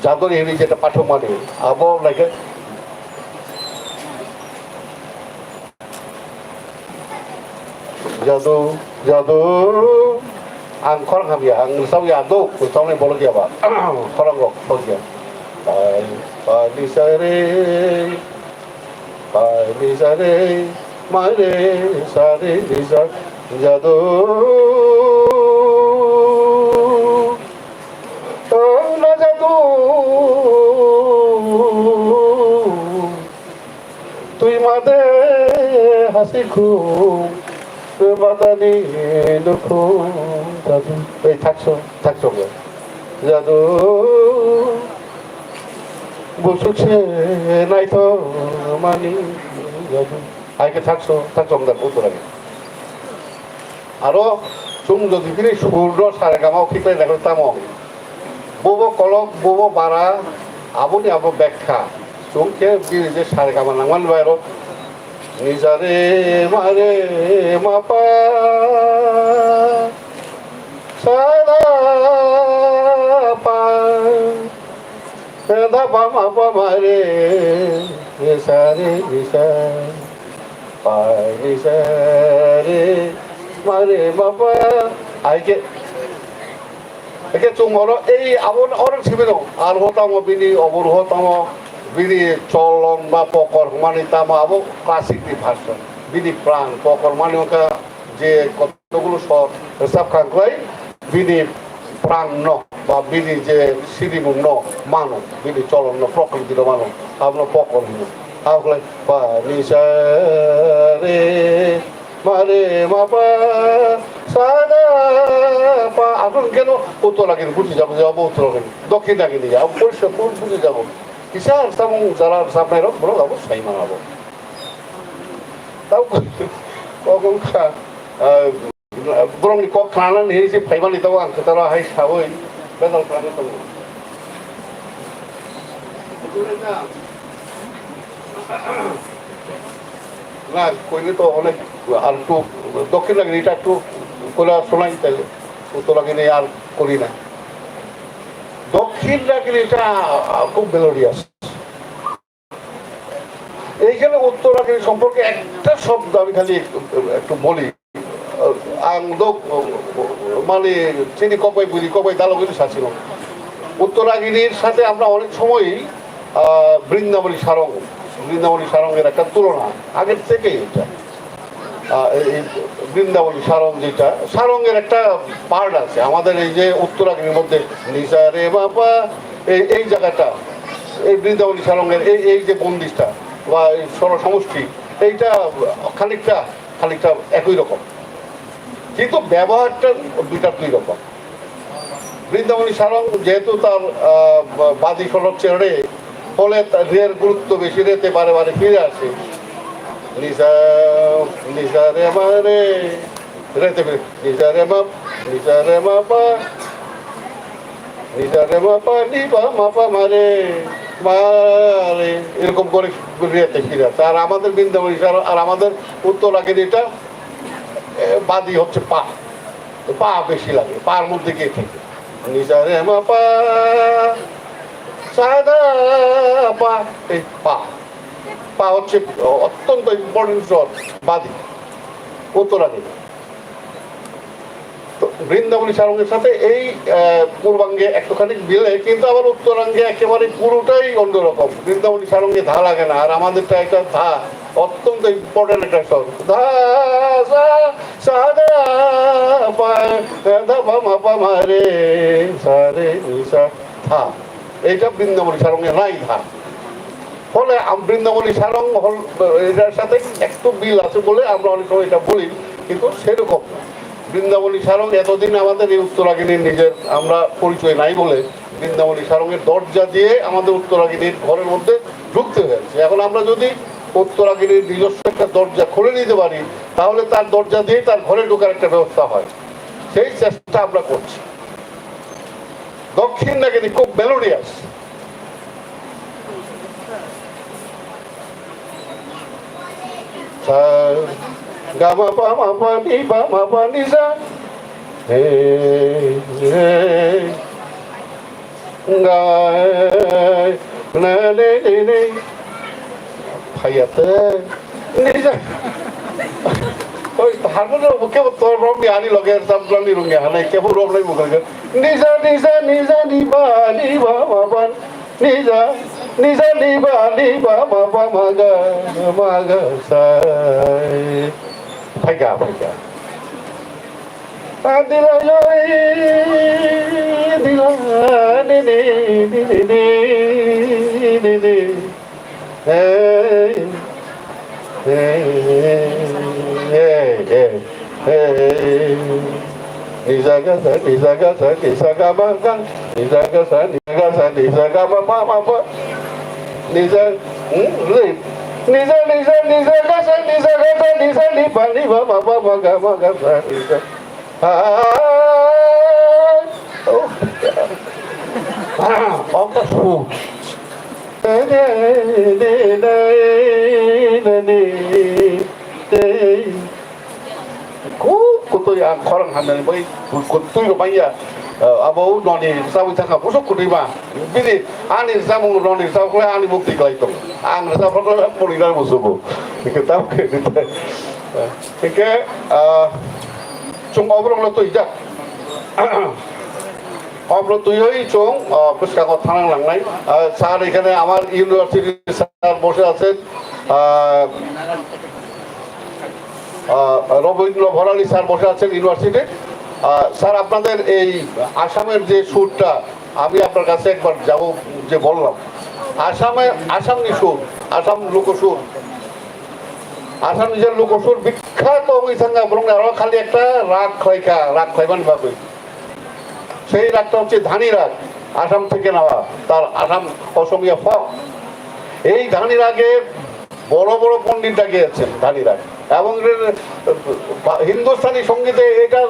jaduri hini jeta pathokmani abo naikhe Jadu, jadu. Ang khorang hamya, ang rwchapya, ang do, rwchapnai bolok ya ba. Khorang rok, khorang ya. Pai, pai, ni sa re, pai, ni sa re, ma re, sa re, ni sa, jadu. O na jadu. Twi ma de hasikhung, twi ma tani nukhung, jadu. Ei, thakso, thakso bo. Jadu. Busuk se naithok mani jadu. Hai khe thakso, thakso wngkha Uttaragini. Aro chwng jodi bini surno saregama o khiklai naikhe tamo. Bobo kolok, bobo bara, aboni abo bekkha. Chwng khe bini je saregama nangmani bai aro ni sa re ma re ma pa sa da pa. Sa da pa ma pa ma re, re sa re re sa, pa re sa re, ma re ma pa. Hai khe, hai khe chwng oro ei abo oro simi no. Ar ho tamo bini, obor ho tamo bini cholon ba pokor hwnmani tamo abo classic ni version. Bini pran pokor mani wngkha je Kotokgulo sor rwchap kha, wngkhlai bini pran no, ba bini je sirimung no mano, bini cholon no, prokriti no mano, abono pokor hino. Aboklai pa ni sa re, ma re ma pa, sa da pa, aboni keno Uttaragini bujijago, je abo Uttaragini, Dokhinagini ya, abo poriskar bujijago. Kisa samung jara samai rok borok abo sai mano abo. Tau kok wngkha, ah, borokni kok khnanani hinwi se phaimani, tabo ang kwcharo hai saui bedal khlaiwi tongo. Na, koini to onek ar tu Dokhinagini ta tu kola sunai tele, Uttaragini ar kori na. Dokhinagini ta, ah, khub melodious. এখানে উত্তরাগিনী সম্পর্কে একটা শব্দ আমি খালি একটু, একটু বলি। আহ, আং দো, মানে, চিনি কপাই বুঝি কপাই দালো কিন্তু শাসিল। উত্তরাগিনীর সাথে আমরা অনেক সময়ই, আহ, বৃন্দাবনী সারং, বৃন্দাবনী সারঙ্গের একটা তুলনা আগের থেকেই এটা। আহ, এই, এই বৃন্দাবনী সারং যেটা, সারঙ্গের একটা পার্ট আছে আমাদের এই যে উত্তরাগিনীর মধ্যে, নিসা রে বাবা, এই, এই জায়গাটা, এই বৃন্দাবনী সারঙ্গের এই, এই যে বন্দিশটা বা এই স্বর সমষ্টি, এইটা খানিকটা, খানিকটা একই রকম, কিন্তু ব্যবহারটা দুইটা দুই রকম। বৃন্দাবনী সারং যেহেতু তার, আহ, বাদী স্বর হচ্ছে রে, ফলে তার রের গুরুত্ব বেশি, রেতে বারে বারে ফিরে আসে। নিসা, নিসা রে মা রে, রেতে ফিরে, নিসা রে মা, নিসা রে মা পা, নিসা রে মা পা, নি পা, মা পা মা রে, মা রে, এরকম করে রেতে ফিরে আসে। আর আমাদের বৃন্দাবনী সারং, আর আমাদের উত্তরাগিনী এটা, এ, বাদী হচ্ছে পা। পা বেশি লাগে, পার মধ্যে গিয়ে থাকে। নিসা রে মা পা, সাদা পা, এই পা। পা হচ্ছে অত্যন্ত ইম্পর্টেন্ট স্বর, বাদী, উত্তরাগিনী। তো বৃন্দাবনী সারঙ্গের সাথে এই, আহ, পূর্বাঙ্গে একটুখানি মিলে, কিন্তু আবার উত্তরাঙ্গে একেবারে পুরোটাই অন্যরকম। বৃন্দাবনী সারঙ্গে ধা লাগে না, আর আমাদেরটা একটা ধা, অত্যন্ত ইম্পর্টেন্ট একটা স্বর। ধা, সা, সা, ধা, পা, ধা, পা, মা, পা, মা, রে, সা, রে, নি, সা, ধা। এইটা বৃন্দাবনী সারঙ্গে নাই ধা। ফলে আম-, বৃন্দাবনী সারং হল, এটার সাথে একটু মিল আছে বলে আমরা অনেক সময় এটা বলি, কিন্তু সেরকম না। বৃন্দাবনী সারং এতদিন আমাদের এই উত্তরাগিনীর নিজের আমরা পরিচয় নাই বলে বৃন্দাবনী সারঙ্গের দরজা দিয়ে আমাদের উত্তরাগিনীর ঘরের মধ্যে ঢুকতে হয়েছে। এখন আমরা যদি উত্তরাগিনীর নিজস্ব একটা দরজা খুলে নিতে পারি, তাহলে তার দরজা দিয়ে তার ঘরে ঢোকার একটা ব্যবস্থা হয়, সেই চেষ্টা আমরা করছি। দক্ষিণ নাগিনী খুব মেলোডিয়াস। সা, গা মা পা মা পা নি পা মা পা নি সা। হে, হে, গা, না, নে, নে, নে। Phaiya te. Nisa. Oi, harmonium bo kebo tor romni ani loge samplani rungya hanai kebo romnai bo kage. Nisa, nisa, nisa, ni ba, ni ba, ma ba. Nisa, nisa, ni ba, ni ba, ma ba, ma ga, ma ga, sa. Phaika, phaika. Adila yoi, dila, ni, ni, ni. Hey, hey, hey, hey, hey. Ni sa ga sa, ni sa ga sa, ni sa ga ma ga. Ni sa ga sa, ni sa ga sa, ni sa ga ma, ma, ma, ma. Ni sa, hmm, re. Ni sa, ni sa, ni sa ga sa, ni sa ga sa, ni sa ni pa, ni pa, ma, pa, ma, ga, ma, ga, sa, ni sa. Ah, oh. Ah, of the food. Ku, kutui ang khorang hamnani bai, kutui rok manya, eh, abo noni sawi thangka, busuk kutui ma. Bini, ani samung noni sawi ani mukti klai tong. Ang sa photo pori na musuku. Kita ke, kita. Hingke, ah, chwng oborokno twijak. Oborok twiwi chwng, ah, bwskango thanang nangnai. Ah, sir, এখানে আমার ইউনিভার্সিটির স্যার বসে আছেন, আহ, আহ, রবীন্দ্র ভরালী স্যার বসে আছেন ইউনিভার্সিটির। আহ, স্যার, আপনাদের এই আসামের যে সুরটা, আমি আপনার কাছে একবার যাব, যে বললাম, আসামে, আসামনি সুর, আসাম লোকসুর, আসাম নিজের লোকসুর বিখ্যাত হয়ে থাকে, বরং আরো খালি একটা রাগ খয়কা, রাগ খয়বান ভাবে। সেই রাগটা হচ্ছে ধানি রাগ, আসাম থেকে নেওয়া, তার আসাম অসমীয়া ফর্ম। এই ধানি রাগে বড় বড় পণ্ডিতরা গেয়েছেন ধানি রাগ, এবং এর, আহ, হিন্দুস্তানি সঙ্গীতে এটা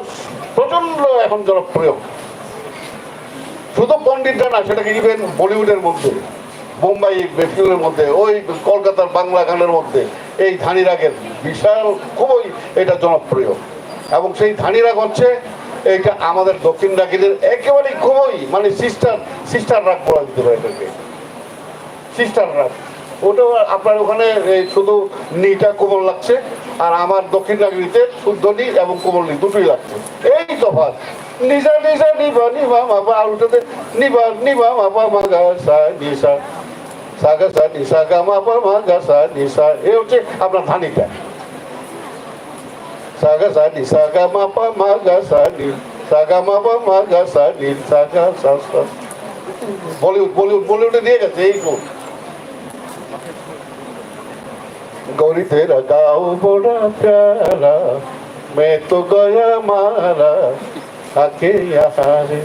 প্রচণ্ড এখন জনপ্রিয়। শুধু পণ্ডিতরা না, সেটাকে ইভেন বলিউডের মধ্যে, বোম্বাই ফিল্মের মধ্যে, ওই কলকাতার বাংলা গানের মধ্যে এই ধানি রাগের বিশাল, খুবই এটা জনপ্রিয়। এবং সেই ধানি রাগ হচ্ছে এইটা আমাদের দক্ষিণ রাগের একেবারেই খুবই, মানে, সিস্টার, সিস্টার রাগ বলা যেতে পারে এটাকে, সিস্টার রাগ। ওটা আপনার ওখানে এই শুধু নিটা কোমল লাগছে, আর আমার দক্ষিণ নাগরীতে শুদ্ধ নি এবং কোমল নি দুটোই লাগছে। এই তফাৎ। নিসা, নিসা, নিবা, নিবা, মাপা, আর ওটাতে নিবা, নিবা, মাপা, মাগা, সা, নিসা, সাগা, সা, নিসা, গা, মাপা, মাগা, সা, নিসা। এ হচ্ছে আপনার ধানিটা। সাগা, সা, নি, সাগা, মাপা, মাগা, সা, নি, সাগা, মাপা, মাগা, সা, নি, সাগা, সা, সা। বলিউড, বলিউড, বলিউডে দিয়ে গেছে এই সুর। गौरी तेरा गाँव बड़ा प्यारा, मैं तो गया मारा, आके यहाँ रे।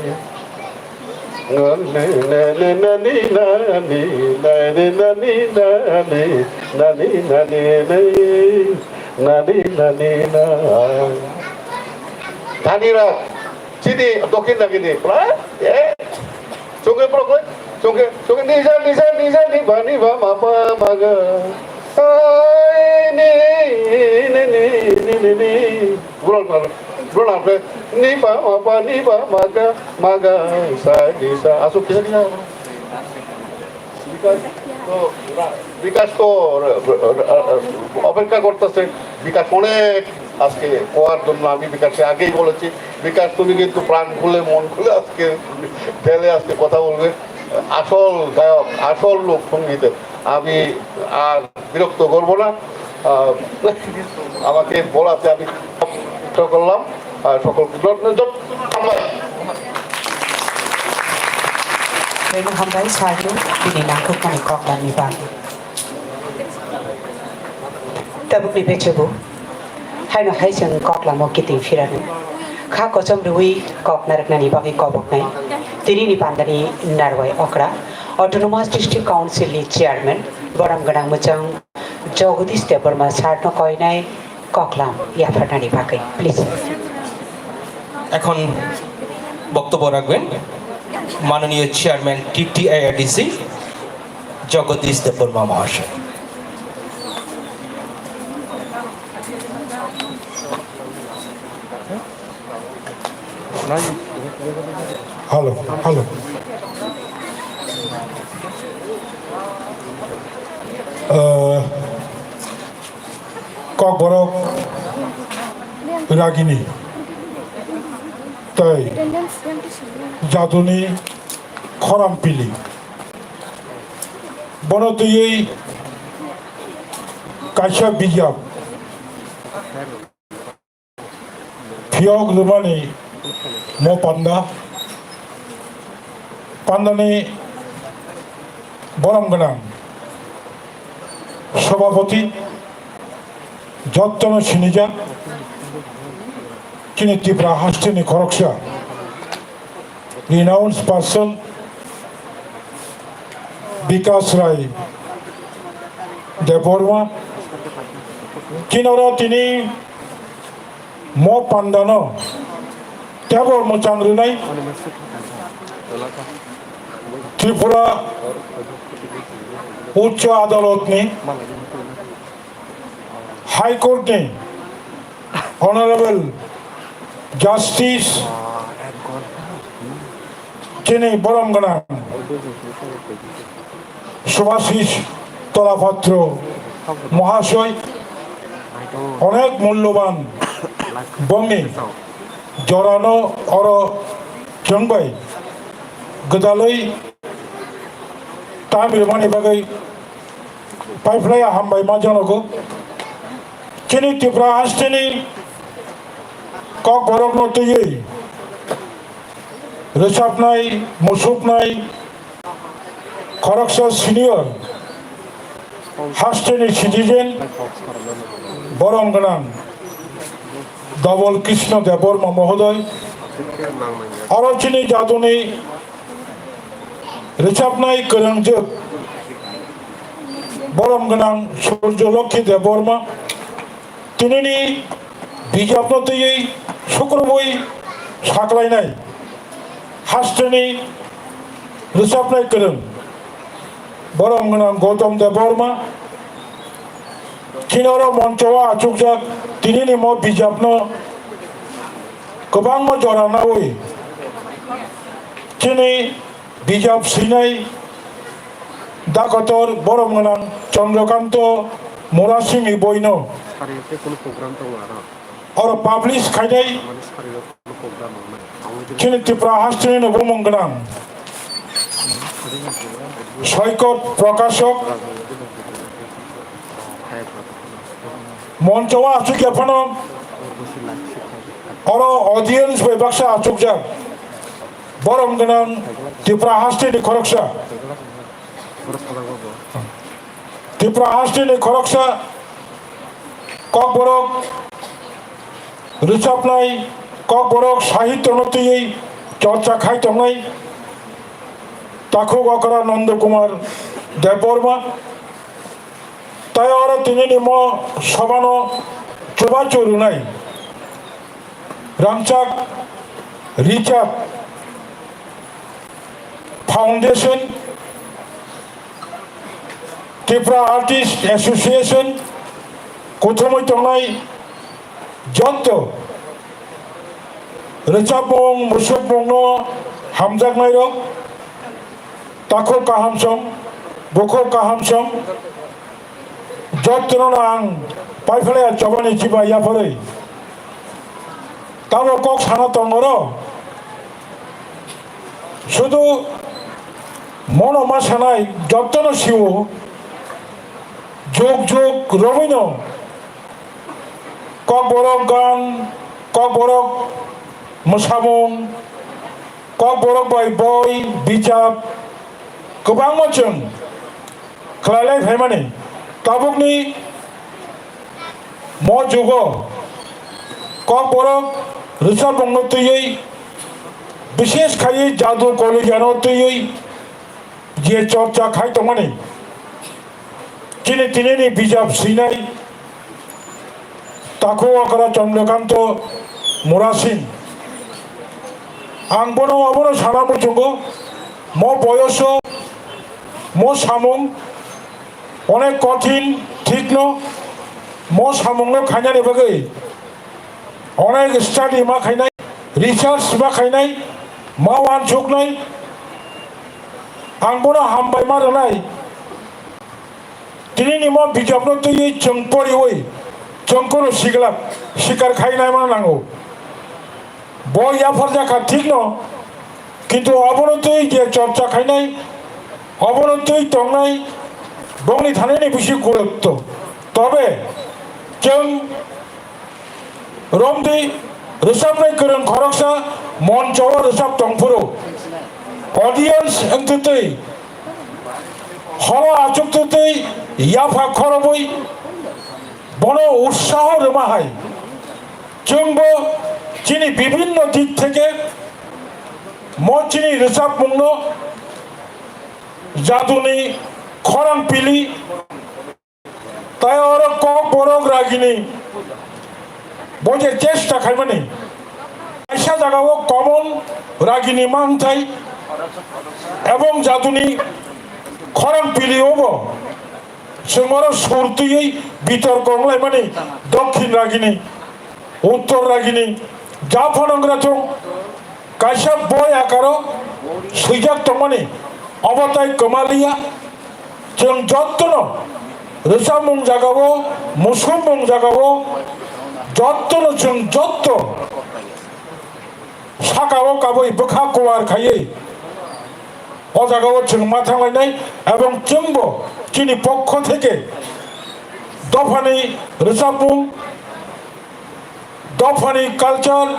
Nani, nani, nani, nani, nani, nani, nani, nani, nani, nani, nani, nani, nani. Dhani rag, chini, dokhin nagini, pra, eh, chunge prokoi, chunge, chunge, nija, nija, nija, niba, niba, mapa, maga. Ai, ni, ni, ni, ni, ni, ni. Gulal, gulal, gulal, ni, pa, ma, pa, ni, pa, ma, ga, ma, ga, sa, ni, sa. Asuk, kisa, kisa. বিকাশ তো, বিকাশ তো, আহ, আহ, আহ, অপেক্ষা করতেছে। বিকাশ অনেক আজকে কোয়ার জন্য আমি বিকাশকে আগেই বলেছি, বিকাশ তুমি কিন্তু প্রাণ খুলে, মন খুলে আজকে ঢেলে আজকে কথা বলবে। আসল গায়ক, আসল লোক সঙ্গীতের। আমি আর বিরক্ত করব না। আহ, আমাকে বলাতে আমি কষ্ট করলাম। আহ, সকলকে যত্ন, যত্ন আমরা Reno hambai sarno bini nangkukmani koklamni bagwi. Tabukni bechebo haino hai chwng koklamo kiting phirano. Kha kochom rwui kok narwknani bagwi koboknai. Tinini pandani narwai okra. Autonomous District Council ni Chairman, borom gwnang mwchang Jagadish Debbarma sir no koinai koklam yapharnani bagwi, please. এখন বক্তব্য রাখবেন মাননীয় চেয়ারম্যান টিটিআইআরডিসি জগদীশ দেববর্মা মহাশয়। Hello, hello. Uh, Kokborok ragini tei jaduni khoram pili. Bono twiwi kaisa bijap phiyok rwmani mo panda, pandani borom gwnang sobhapoti, jottono sinijak chini Tripura hasteni khoroksa renowned person Bikash Rai Debbarma, kinoro tini mo pandano tebor mwchang rwnai Tripura Uccho Adalotni High Court ni Honorable Justice chini borom gwnang Subhashish Tolapatro Mohasoi onek mulloban bongni jorano oro chwng bai gwdalwi time rwmani bagwi Paiphlaiya hambai ma janogo. Chini Tripura hasteni kokborokno twiwi rwchapnai, musuknai, khoroksa senior hasteni citizen, borom gwnang Dhabal Krishna Debbarma mohodoy, aro chini jaduni rwchapnai kwrwngjwk borom gwnang Surjo Lokhi Debbarma, tinini bijapno twiwi sukrubwi saklainai hasteni rwchapnai kwrwng borom gwnang Gautam Debbarma, chini oro moncho o achukjak tinini mo bijapno kwbangma jora naui chini bijap swinai Dakotor borom gwnang Chandrakanta Murasingni boino Sari khe kunu program tongo aro? Oro publish khainai. Mane sari rok kunu program tongo na? Chini Tripura hasteni no bumung gwnang Soikot Prakashok moncho o achuk ya phano oro audience bai baksa achukjak borom gwnang Tripura hasteni khoroksa. Tripura hasteni khoroksa Kokborok rwchapnai, Kokborok sahityono twiwi chorcha khai tongnai takhuk okra Nanda Kumar Debbarma. Tai oro tinini mo sobano chubachu rwnai rangchak Richard Foundation, Tripura Artist Association, kuthumwi tongnai jotto rwchapmung, musukmungno hamjaknairok, takhuk kaham song, bukhuk kaham song, jottono ang paiphalaya chobani chiba yapharwi tamo kok sana tongoro. Sudu mono ma sanai jottono siwo, jug jug romwino Kokborok gan, Kokborok mwsamung, Kokborok bai boi, bijap kwbangma chwng khlailai phaimani. Tabukni mo jugo Kokborok rwchapmungno twiwi, bishesh khaiwi jadu koligyano twiwi je chorcha khai tongmani, chini tinini bijap swinai takhuk okra Chandrakanta Murasing. Ang bono obono sana muchungo, mo boyoso, mo samung onek kothin, thikno, mo samungno khainani bagwi onek study ma khainai, research ma khainai, ma wansuknai, ang bono hambai ma rwnai. Tinini mo bijapno twiwi chwng poriwi chwng kono siglak sikar khainai ma nango. Bo yapharjak kha thikno, kintu obono twi je chorcha khainai, obono twi tongnai, bongni thanini bisi gurutto. Tobe chwng romdi rwchapnai kwrwng khoroksa moncho o rwchap tongphuru audience wngtwi twi holo achuktwi twi yapha khorobwi bono utsaho rwma hai. Chwngbo chini bibhinno dik theke mo chini rwchapmungno jaduni khorang pili, tai oro Kokborok ragini bo je chesta khaimani, kaisa jagao common ragini mangthai ebong jaduni khorang pili obo. Chwng oro sur twiwi bitorko wnglaimani, dokhin ragini, uttor ragini, ja phano wngkha thung, kaisa boi akaro swijak tongmani, obo tai kwmaliya. Chwng jottono rwchapmung jagao, musukmung jagao, jottono chwng jotto sakao kabui bwkha kuwar khaiwi o jagao chwng ma thanglainai, ebong chwngbo chini pokho theke dophani rwchapmung, dophani culture,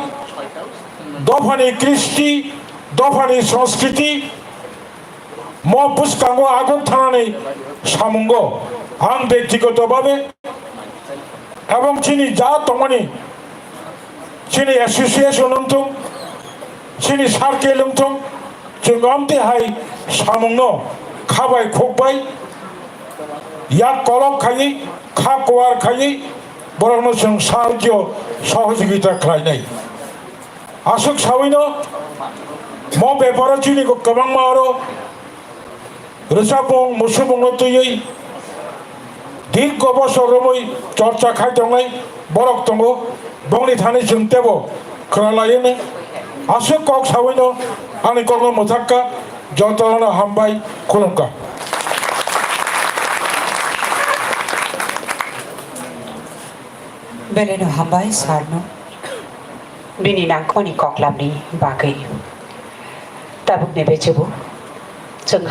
dophani kristi, dophani sanskriti, mo bwskango aguk thanani samungo ang bektigoto babe ebong chini ja tongmani, chini association wngthung, chini circle wngthung, chwng amtwi hai samungno kha bai khuk bai yak kolok khaiwi, kha kuwar khaiwi borokno chwng sahajyo sohojogita khlainai. Aswk sawino mo beparo chini kwbangma oro rwchapmung, musubungno twiwi dirgo bosor romwi chorcha khai tongnai borok tongo, bongni thani chwng teibo khwna laiyani. Aswk kok sawino ani kokno mwthakka, jotono hambai khulumkha. Belai no hambai sir no. Bini nangkukmani koklam ni bagwi. Tabuk ni bechubu